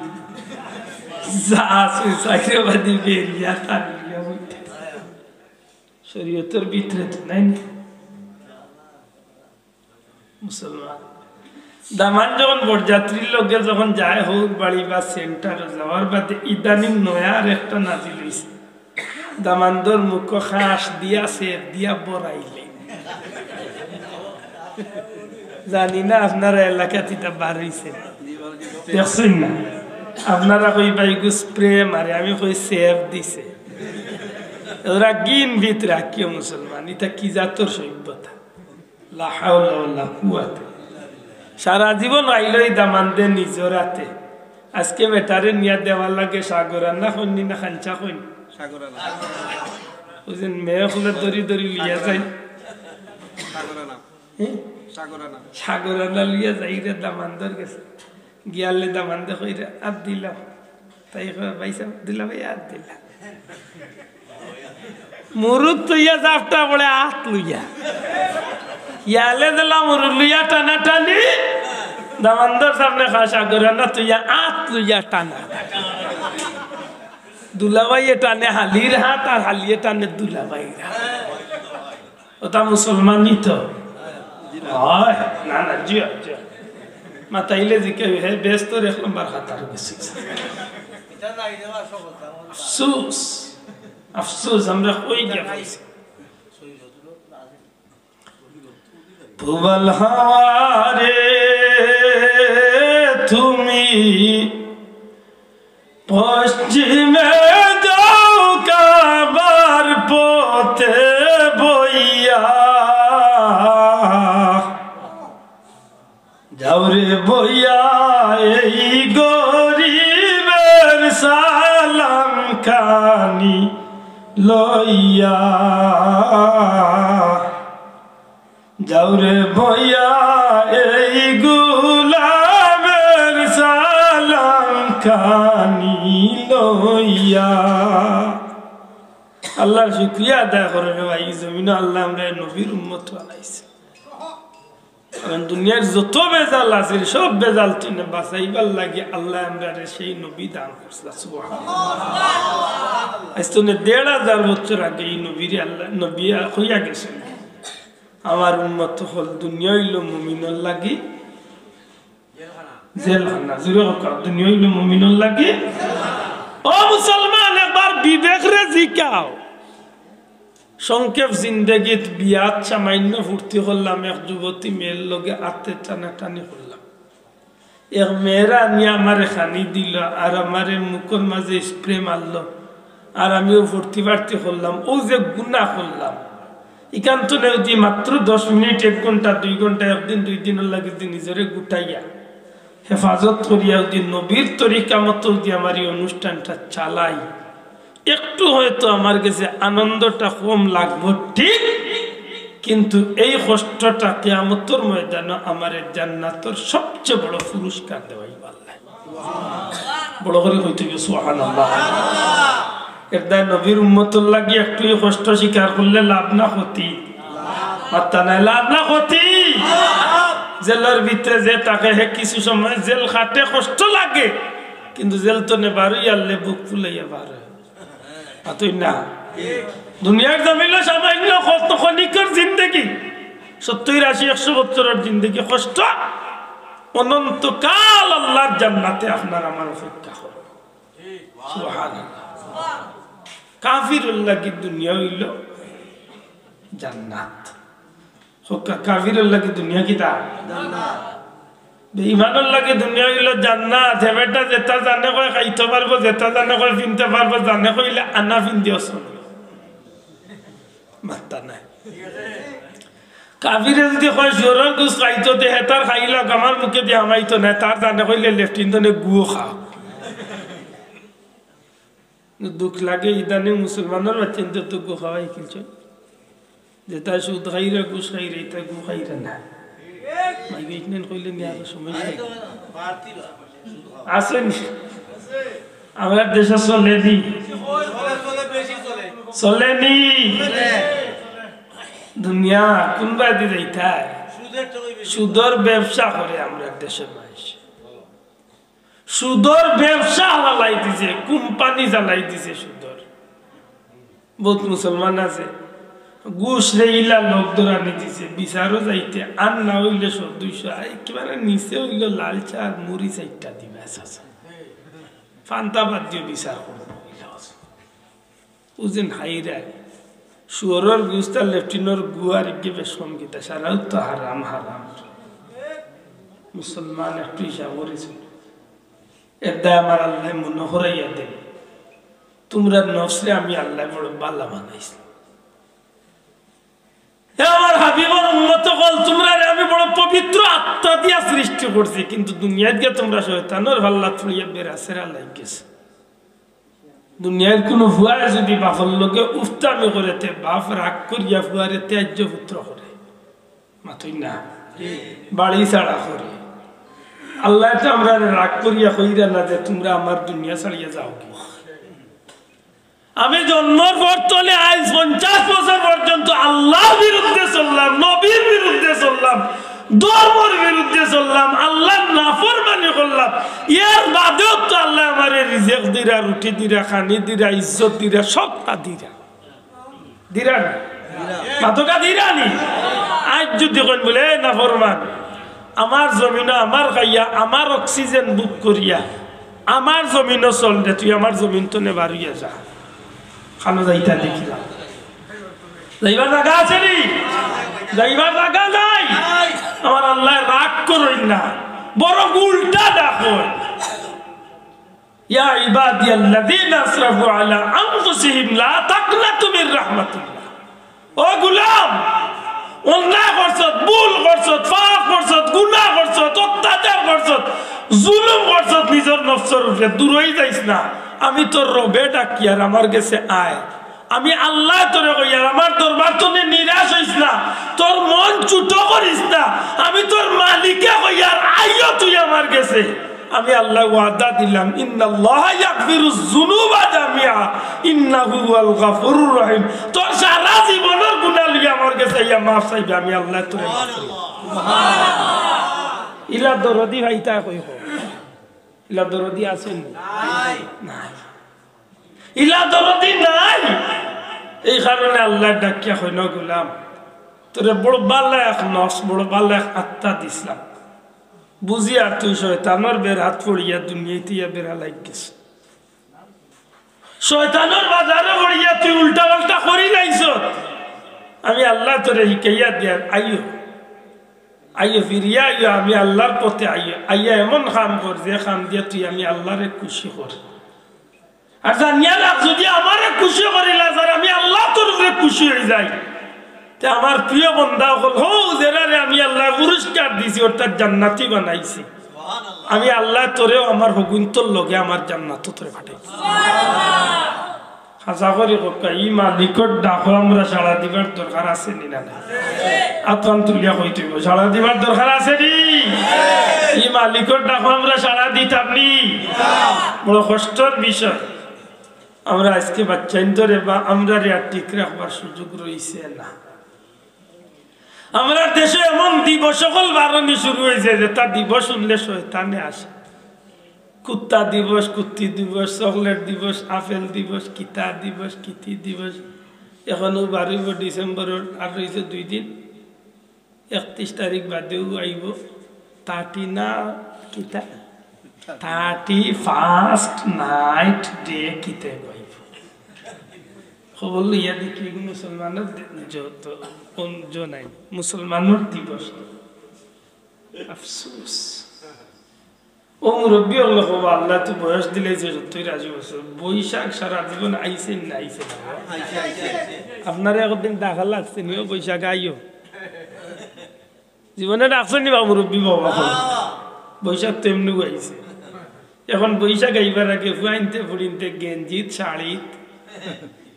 যা আছে সাইডে বাদি বেরিয়া তারিয়া উঠে। শরীয়তর ভিতরে তো নাই নি। মুসলমান। দামান যখন বরযাত্রীর লগে যখন যায় হউর বাড়ি বা সেন্টারো যাওয়ার বাদে ইদানিং নয়া আর একটা নাজিল হইছে। দামান্দর মুখ খাস দিয়া সেফ দিয়া বড়াইলে। জানি না আপনারা এলাকাত ইটা বার হইছে। দেখছেন না? আপনারা কই বাইগু স্প্রে মারে, আমি কই সেফ দিছে। ওরা গিন ভিত রাখিও মুসলমান, ইটা কি জাতর সভ্যতা? লা হাওলা ওয়ালা কুওয়াতা। সারা জীবন আইলো এই দামান্দে নিজর হাতে। আজকে বেটারে নিয়া দেওয়ার লাগে সাগর আন্না কইনি না খাঞ্চা কইনি? সাগর আন্না। ওই যে মেয়ে হলে দড়ি দড়ি লিয়া যায়। সাগর আন্না। হ্যাঁ? সাগর আন্না। সাগর আন্না লিয়া যাই রে দামান্দর গেছে। গিয়ালে দামান্দে কইরা, "আত দিলাম।" তাই কয়, "ভাই সাহেব, দিলা ভাই, আত দিলা।" মুরুত লইয়া জাপটা পড়ে আত লইয়া। ইয়ালে দিলা মুরুত লইয়া টানা টানি। দামান্দর সামনে খাসা করে না তুইয়া আত লইয়া টানা। দুলাভাইয়ে টানে হালির হাত আর হালিয়ে টানে দুলাভাইর হাত। ওটা মুসলমানই তো। হয়, না, না, জি হয়, জি হয়। মাতাইলে যে কেউ, হে, বেশ তোর এক নম্বর খাতার বেশি। আফসোস, আফসোস, আমরা কই গিয়া পাইছি। পূবাল হাওয়ারে তুমি পশ্চিমে যাও কাবার পথে বইয়া। যাও রে বইয়া এই গরিবের সালাম খানি লইয়া, যাও রে বইয়া এই গুলামের সালাম খানি লইয়া। আল্লাহর শুকরিয়া আদায় করো রে ভাই, এই জমিনো আল্লাহ আমরারে নবীর উম্মত বানাইছে। কারণ দুনিয়ার যত ভেজাল আছে, সব ভেজাল তনে বাঁচাইবার লাগি আল্লাহ আমরারে সেই নবী দান করছিলা। সুবহানাল্লাহ। আইজ তনে দেড় হাজার বছর আগে এই নবীরে আল্লাহ, নবী কইয়া গেছইন, আমার উম্মত অকল, দুনিয়া অইলো মুমিনর লাগি জেলখানা। জুরে কউক্কা, দুনিয়া অইলো মুমিনর লাগি। ও মুসলমান, একবার বিবেকরে জিকাও। সংক্ষেপ জিন্দেগিত বিয়াত সামান্য ফুর্তি করলাম, এক যুবতী মেয়ের লগে আতে টানাটানি করলাম। এক মেয়েরা আনিয়া আমারে খানি দিল আর আমারে মুখর মাঝে স্প্রে মারলো, আর আমিও ফুর্তি ফার্তি করলাম। অউ যে গুনা করলাম, ইখান তনে যদি মাত্র দশ মিনিট, এক ঘন্টা, দুই ঘন্টা, একদিন দুই দিনর লাগি যদি নিজরে গুটাইয়া হেফাজত করিয়া যদি নবীর তরিকা মতো যদি আমার এই অনুষ্ঠানটা চালাই, একটু হয়তো আমার গেছে আনন্দটা কম লাগবো ঠিক, কিন্তু এই কষ্টটা কিয়ামতর ময়দানো আমারে জান্নাতর সবচেয়ে বড় পুরস্কার দেওয়াইবা আল্লায়। বড় করি কইতে অইবো সুবহানাল্লাহ। এর দায় নবীর উম্মতর লাগি একটু এই কষ্ট স্বীকার করলে লাভ না ক্ষতি? মাত্তা নাই, লাভ না ক্ষতি? জেলর ভিতরে যে থাকে, হে কিছু সময় জেল খাটে, কষ্ট লাগে, কিন্তু জেল তনে বারইয়া আইলে বুক ফুলাইয়া বারয়। মাতইন না? দুনিয়ার জমিনো সামান্য কত ক্ষণিকর জিন্দেগি, সত্তইর, আশি, একশো বছরর জিন্দেগি কষ্ট, অনন্তকাল আল্লাহর জান্নাতে আপনার আমার অপেক্ষা করবো। সুবহানাল্লাহ। কাফিরর লাগি দুনিয়া অইলো জান্নাত। কউক্কা, কাফিরর লাগি দুনিয়া কিতা? বেঈমানর লাগি দুনিয়া অইলো জান্নাত। হে বেটা যেটা জানে কয় খাইতো পারবো, যেটা জানে কয় ফিনতে পারবো, জানে কইলে আনা ফিন্দিও চলবো। মাত্তা নাই। কাফিরে যদি কয় শুয়োরর গুস খাইতো, তে হে তার খাইলাউক, আমার মুখে দি হামাইতো নায়, তার জানে কইলে লেট্রিন তনে গুও খাও। দুখ লাগে, ইদানিং মুসলমানর বাচ্চাইন্তরে তো গু খাওয়াই খেলছে। যেটা সুদ খাইরা, ঘুষ খাইরা, ইতা গু খাইরা না। মাইকে ইকনেন কইলে নি আরো সমস্যা। আছে নি? আমরার দেশো চলে নি? চলে নি? দুনিয়া কুনবায়দি যাইতায়? সুদর ব্যবসা করে আমরার দেশর মানুষ। সুদর ব্যবসা চালাই দিছে, কোম্পানি চালাই দিছে সুদর। বউত মুসলমান আছে, ঘুষরে ইলা লোক ধরানি দিছে, বিচারো যাইতে আর না অইলে শো দুইশো, আর একেবারে নিচে অইলো লাল চা আর মুড়ি চাইরটা দিবা, চাচা। ফান্তা বাদ দিও, বিচার করবো। বুঝেন, হাইরা, শুয়োরর গুস্তা, লেট্রিনর গু আর ইগে বেশ কম কিতা, সারাও তো হারাম, হারাম। মুসলমান একটু হিসাব করেছিল। এর দায় আমার আল্লাহ মনে হরাইয়া দেন, তোমরা নফসরে আমি আল্লাহ বড় বালা বানাইছি। হে আমার হাবিবর উম্মত অকল, তোমরারে আমি বড় পবিত্র আত্মা দিয়া সৃষ্টি করছি, কিন্তু দুনিয়াত গিয়া তোমরা শয়তানর ফাল্লাত পড়িয়া বেড়াছেড়া লাগি গেছো। দুনিয়ার কুনু ফুয়ায় যদি বাপর লগে উফতামি করে, তে বাপ রাগ করিয়া ফুয়ারে ত্যায্য পুত্র করে। মাতইন না? বাড়ি ছাড়া করে। আল্লায় তো আমরারে রাগ করিয়া কইরা না যে, "তোমরা আমার দুনিয়া ছাড়িয়া যাওগি।" আমি জন্মর পর তনে আইজ পঞ্চাশ বছর পর্যন্ত আল্লাহর বিরুদ্ধে চললাম, নবীর বিরুদ্ধে চললাম, ধর্মর বিরুদ্ধে চললাম, আল্লাহর নাফরমানি করলাম। এর বাদেও তো আল্লায় আমারে রিজেক দিরা, রুটি দিরা, খানি দিরা, ইজ্জত দিরা, সবতা দিরা। দিরা নি? মাতকা দিরা নি? আইজ যদি কইন বুলে, "এ নাফরমান, আমার জমিনো আমার খাইয়া, আমার অক্সিজেন বুক করিয়া, আমার জমিনো চল রে, তুই আমার জমিন তনে বারইয়া যা।" খানো যাইতা দেখিলাম। যাইবার জাগা আছে নি? যাইবার জাগা নাই। আমার আল্লায় রাগ করইন না, বরং উল্টা ডাকইন। ইয়া ইবাদিয়াল্লাযীনা আসরাফু আলা আনফুসিহিম লা তাকনাতু মির রাহমাতিল্লাহ। ও গোলাম, অন্যায় করছত, ভুল করছত, পাপ করছত, গুনাহ করছত, করছত, জুলুম করছত নিজর নফসর উপরে, দূরই যাইস না। আমি তোর রবে ডাকিয়ার, আমার গেছে আয়। আমি আল্লায় তোরে কইয়ার, আমার দরবার তনে নিরাশ অইস না, তোর মন ছোট করিস না। আমি তোর মালিকে কইয়ার, আইও তুই আমার গেছে। আমি আল্লায় ওয়াদা দিলাম, ইন্নাল্লাহা ইয়াগফিরুজ যুনুবা জামিআ, ইন্নাহু হুয়াল গাফুরুর রহিম। তোর সারা জীবনর গুনাহ লইয়া আমার গেছে আইয়া মাফ চাইবে, আমি আল্লায় তোরে মাফ করিমু। ইলা দরদি ভাইটা কই কো? ইলা দরদি আছইন নি? নাই। নাই। ইলা দরদি নাই। এই কারণে আল্লায় ডাকিয়া কইন, "গোলাম, তোরে বড় বালা এক নফস, বড় বালা এক আত্মা দিছলাম। বুঝিয়ার তুই শয়তানর বেড়াত পড়িয়া দুনিয়াইত ইয়া বেড়া লাগিগেছ। শয়তানর বাজারো পড়িয়া তুই উল্টা পাল্টা করিলাইছস। আমি আল্লায় তোরে হিকাইয়া দিয়ার, আইও।" আইও, ফিরিয়া আইও, আমি আল্লার পথে আইও। আইয়া এমন কাম কর, যে কাম দিয়া তুই আমি আল্লারে খুশি কর। আর জানিয়া রাখ, যুদি আমারে খুশি করিলাস আর আমি আল্লা তোর উপরে খুশি অইযাই, তে আমার প্রিয় বন্দা অকল, হউ যেরারে আমি আল্লায় পুরস্কার দিছি, অর্থাৎ জান্নাতি বানাইছি, আমি আল্লায় তোরেও আমার হগুইন্তর লগে আমার জান্নাতো তোরে পাঠাইছি। হাছা করি কউক্কা, ই মালিকর ডাকো আমরা সাড়া দিবার দরকার আছে নি না নাই? আতখান তুলিয়া কইতে অইবো, সাড়া দিবার দরকার আছে নি? ই মালিকর ডাকো আমরা সাড়া দিতাম নি? বড় কষ্টর বিষয়। আমরা আইজকে বাচ্চাইন্তরে বা আমরারে আর ঠিক রাখবার সুযোগ রইছে না। আমরার দেশো এমন দিবস অকল বারনি শুরু অইছে, যেতা দিবস হুনলে শয়তানে আসে। কুত্তা দিবস, কুত্তি দিবস, চকলেট দিবস, আপেল দিবস, কিতা দিবস, কিতি দিবস। অখনউ বারইবো ডিসেম্বরর, আর রইছে দুই দিন। একত্রিশ তারিখ বাদেউ আইবো। থার্টি না, কিতা? থার্টি ফার্স্ট নাইট ডে কিতা আইবো? খবর লইয়া দেখি মুসলমানর দি-, যত অন-, জ নাই, মুসলমানর দিবস। আফসোস। ও মুরব্বি অকলে কইবা, আল্লায় তো বয়স দিলাইছে সত্তইর আশি বছর, বৈশাখ সারা জীবন আইছে না আইছে না? আপনারে একদিন ডাকা লাগছে নি, ও বৈশাখ আইও। জীবনে ডাকছইন নি বা মুরব্বি বাবা? বৈশাখ তো এমনেউ আইছে। অখন বৈশাখ আইবার আগে ফুয়াইন্তে ফুড়িন্তে গেঞ্জিত, শাড়িত,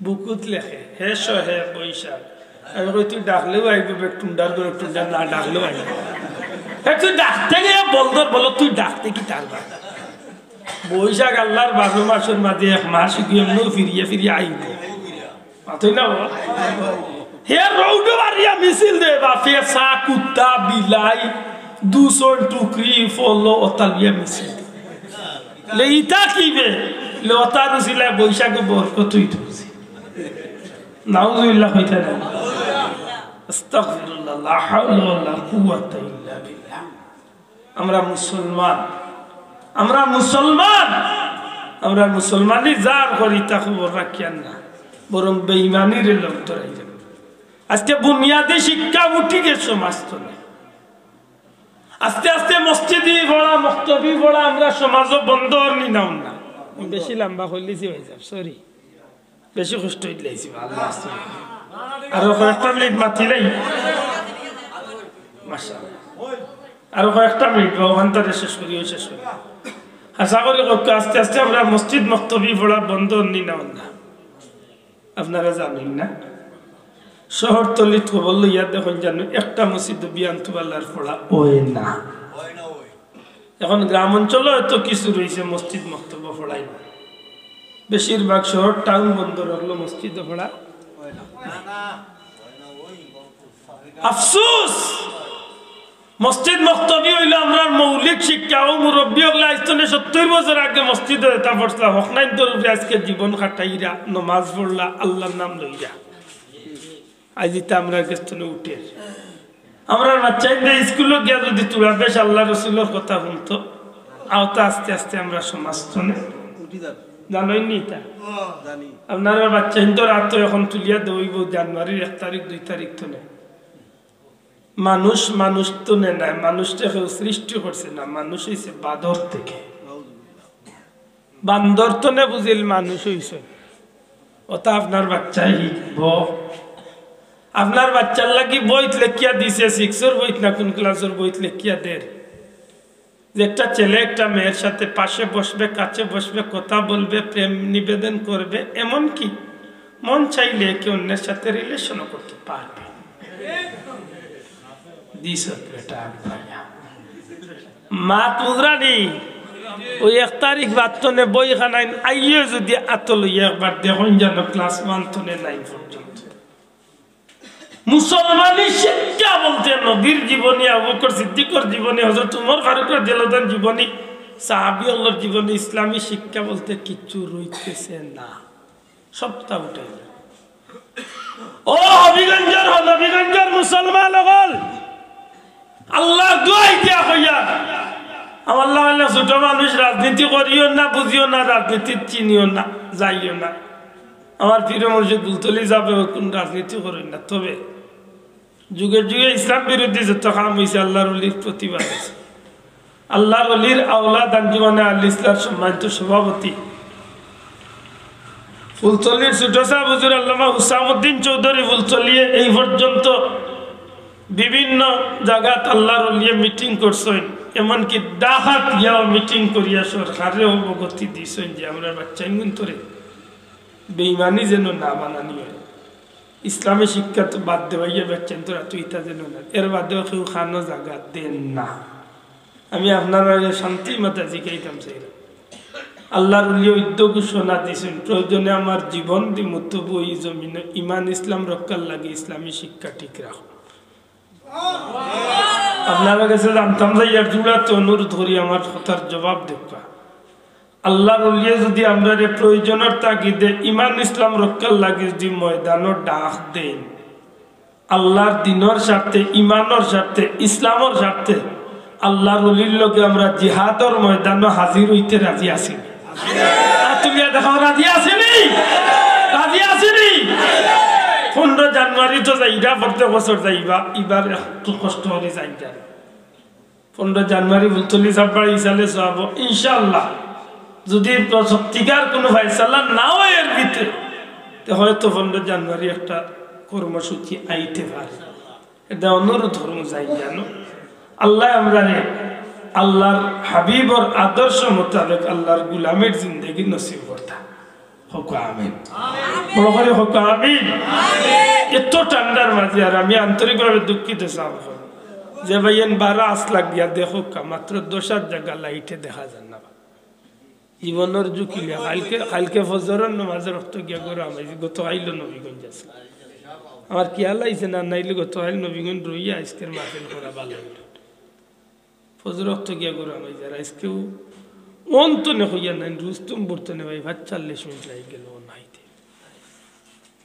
বুকুত লেখে, "হে সহে বৈশাখ।" আমি কই, "তুই ডাকলেও আইবো, বে টুন্ডার করে টুন্ডার, না ডাকলেও আইবো।" হে, তুই ডাকতে গিয়া বলদর বলো, তুই ডাকতে কিতার বা? বৈশাখ আল্লার বারো মাসর মাঝে এক মাস, গিয়ে এমনেও ফিরিয়া ফিরিয়া আইবো। মাতইন না বাবা? হে রৌডো বাড়িয়া মিছিল দে বা, ফেসা, কুত্তা, বিলাই, দূষণ, টুকরি, ফলো, অতা লইয়া মিছিল দে। লে ইতা কিবে? লে অতার উছিলায় বৈশাখে বরকত অইতো বুঝি। নাউজুবিল্লাহ কইতা না। আস্তাগফিরুল্লাহ, লা হাওলা ওয়ালা কুওয়াতা ইল্লা বিল্লাহ। আমরা মুসলমান, আমরা মুসলমান, আমরা মুসলমানি যার করি তা খবর রাখিয়ার না, বরং বেইমানিরে লগ ধরাই যাবে। আজকে বুনিয়াদী শিক্ষা উঠি গেছে সমাজ তনে। আস্তে আস্তে মসজিদি পড়া, মক্তবি পড়া আমরা সমাজো বন্ধ অর নি না অর না। বেশি লম্বা করিলিছি ভাইসাব, সরি। বেশি কষ্ট অইলাইছে, আল্লাহ আছে। আরো কয়েকটা মিনিট মাতিলাই। মাশাআল্লাহ। আরো কয়েকটা মিনিট, বা অখানতারে শেষ করি, ওই শেষ করি। আশা করি কত আস্তে আস্তে আমরা মসজিদ মক্তবি পড়া বন্ধ অর নি না অর না। আপনারা জানইন না? শহরতলিত খবর লইয়া দেখইন জানো, একটা মসজিদো বিয়ান তুবাল্লার পড়া অয় না। অখন গ্রাম অঞ্চলো হয়তো কিছু রইছে, মসজিদ মক্তবো পড়াইন। বেশিরভাগ শহর টাউন বন্দর অকলো মসজিদো পড়া। আফসোস, মসজিদ মক্তবি অইলো আমরার মৌলিক শিক্ষা। অউ মুরব্বি অকলে আইজ তনে সত্তইর বছর আগে মসজিদো যেতা পড়ছলা, হকনাইন্তর উপরে আজকে জীবন কাটাইরা, নমাজ পড়লা, আল্লার নাম লইরা। আইজ ইতা আমরার গেছ তনে উঠের। আমরার বাচ্চাইন্তে স্কুলো গিয়া যুদি থুড়া বেশ আল্লার রসুলর কথা হুনতো, অতা আস্তে আস্তে আমরার সমাজ তনে উঠি যার। জানইন নি ইতা? জানি। আপনারার বাচ্চাইন্তর আতো অখন তুলিয়া দেওয়া অইবো জানুয়ারির এক তারিখ, দুই তারিখ তনে। মানুষ মানুষ তনে নায়, মানুষরে কেউ সৃষ্টি করছে না, মানুষ অইছে বাদর থাকি। বান্দর তনে বুঝিল মানুষ অইছে। অতা আপনার বাচ্চায় হিকবো। আপনার বাচ্চার লাগি বইত লেখিয়া দিছে, সিক্সর বইত না কুন ক্লাসর বইত লেখিয়া দের। যে একটা ছেলে একটা মেয়ের সাথে পাশে বসবে, কাছে বসবে, কথা বলবে, প্রেম নিবেদন করবে, এমনকি মন চাইলে একে অন্যের সাথে রিলেশনও করতে পারবে। দিস বেটা আগ ভাইয়া। মাত বুঝরানি, ওই এক তারিখ বাদ তনে বইখানাইন আইয়ে যদি আতো লইয়া একবার দেখইন যেন ক্লাস ওয়ান তনে নাইন পর্যন্ত। মুসলমানি শিক্ষা বলতে নবীর জীবনী, আবু বকর সিদ্দিকর জীবনী, হযরত উমর ফারুক রাদিয়াল্লাহু তাআলার জীবনী, সাহাবী অকলর জীবনী, ইসলামী শিক্ষা বলতে কিচ্ছু রইতেছে না, সবটা উঠাই। ও হবিগঞ্জর, হবিগঞ্জর মুসলমান অকল, আল্লাহর দোয়াই দিয়া কইয়া, আমার লাখান ছোট মানুষ, রাজনীতি করিও না, বুঝিও না, রাজনীতি চিনিও না, যাইও না। আমার পীর মুর্শিদ ফুলতলি সাবে কোন রাজনীতি করইন না, তবে যুগে যুগে ইসলাম বিরোধী যত কাম হইছে, আল্লাহর ওলির প্রতিবাদ আছে। আল্লাহর ওলির আওলাদ আঞ্জুমানে আহলে ইসলাহর সম্মানিত সভাপতি ফুলতলির ছোট সাব হুজুর আল্লামা হুসামউদ্দিন চৌধুরী ফুলতলিয়ে এই পর্যন্ত বিভিন্ন জাগাত আল্লাহর ওলিয়ে মিটিং করছইন, এমনকি ঢাকাত গিয়াও মিটিং করিয়া সরকারে অবগতি দিছইন যে আমরা বাচ্চাইন গুন্তরে বেইমানি যেন না বানানি হয়। ইসলামী শিক্ষা তো বাদ দেওয়াইয়া বেচ্ছেন তোরা, তুই তা যেন না। এর বাদেও কেউ খানো জাগা দেন না। আমি আপনারারে শান্তি মাতা জিকাইতাম চাইলাম। আল্লাহর ওলিয়ে উদ্যোগ ঘোষণা দিছেন, "প্রয়োজনে আমার জীবন দিমু, তবু এই জমিনে ইমান ইসলাম রক্ষার লাগি ইসলামী শিক্ষা ঠিক রাখো।" আপনারার গেছে জানতাম যাইয়ার জুড়াতে অনুরোধ করি, আমার কথার জবাব দেউক্কা। আল্লাহর ওলিয়ে যদি আমরারে প্রয়োজনর তাগিদে ইমান ইসলাম রক্ষার লাগি যদি ময়দানো ডাক দেন, আল্লাহর দ্বীনর স্বার্থে, ইমানর স্বার্থে, ইসলামর স্বার্থে, আল্লাহর ওলির লগে আমরা জিহাদর ময়দানো হাজির হইতে রাজি আছি। আর তুলিয়া দেখাও, রাজি আছি নি? রাজি আছি নি? পনেরো জানুয়ারি তো যাইরা, প্রত্যেক বছর যাইবা, ইবার একটু কষ্ট করি যাইবা। পনেরো জানুয়ারি ফুলতলি সাববাড়ি ইসালে সওয়াব, ইনশাআল্লাহ। যদি সত্যিকার কোনো ফয়সালা না হয় এর ভিতরে, তে হয়তো পনেরো জানুয়ারি একটা কর্মসূচি আইতে পারে। এটা অনুরোধ করমু যাই জানো। আল্লাহ আমরারে আল্লাহর হাবিবর আদর্শ মোতাবেক আল্লাহর গুলামির জিন্দেগি নসিব করতা। হক আমিন। বড় করি হক আমিন। এত ঠান্ডার মাঝে আর আমি আন্তরিকভাবে দুঃখিত সাব অকল। যে ভাইয়াইন বারা আস লাগিয়া দেখউক্কা, মাত্র দশ হাত জাগা লাইটে দেখা যার না। জীবনর ঝুঁকি নিয়া কাইলকে, কাইলকে ফজরর নমাজর অক্ত গিয়া ঘরো হামাইছি, গত কাইলও নবীগঞ্জ আছে। আমার খিয়াল আইছে না, নাইলে গত কাইল নবীগঞ্জ রইয়া আইজকের মাহফিল করা ভালা অইলো। ফজর অক্ত গিয়া ঘরো হামাইছি, আর আইজকেও অন্তনে কইয়া নাই, রুস্তম বর্তনে ভাই, পাঁচ চল্লিশ মিনিট লাগি গেল, ও নাইতে।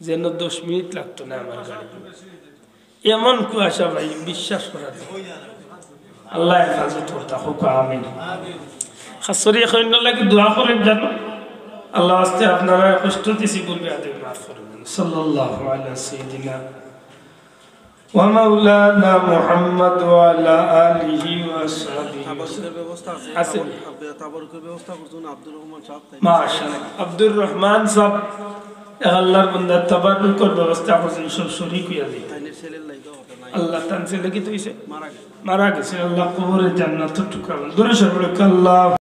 যেন দশ মিনিট লাগতো না আমার গাড়ি। এমন কুয়াশা ভাই, বিশ্বাস করা যায়। আল্লাহ হেফাজত করতা হক, আমিন। খাস করি অখন লাগি দোয়া করেন জানো। আল্লাহ আস্তে আপনারা কষ্ট দিছি বলবে আদে মাফ করবেন। সাল্লাল্লাহু আলা সাইয়্যিদিনা ওয়া মাওলানা মুহাম্মদ ওয়া আলা আলিহি ওয়া সাহবিহি। তাবারুকের ব্যবস্থা আছে। আছে। তাবারুক-, তাবারুকের ব্যবস্থা করছেন আব্দুর রহমান সাহেব, তাই না? মাশাআল্লাহ। আব্দুর রহমান সাহেব, এক আল্লাহর বান্দা, তাবারুকের ব্যবস্থা করছেন, সব শরীক হইয়া যাইতা। তাইনের ছেলের লাগি দোয়া করবেন। আল্লাহ, তান ছেলে কিতা অইছে? মারা গেছে। মারা গেছে। আল্লাহ কবরে জান্নাতের টুকরা বানাইন। দরুদ শরীফ পড়ুক্কা, আল্লাহ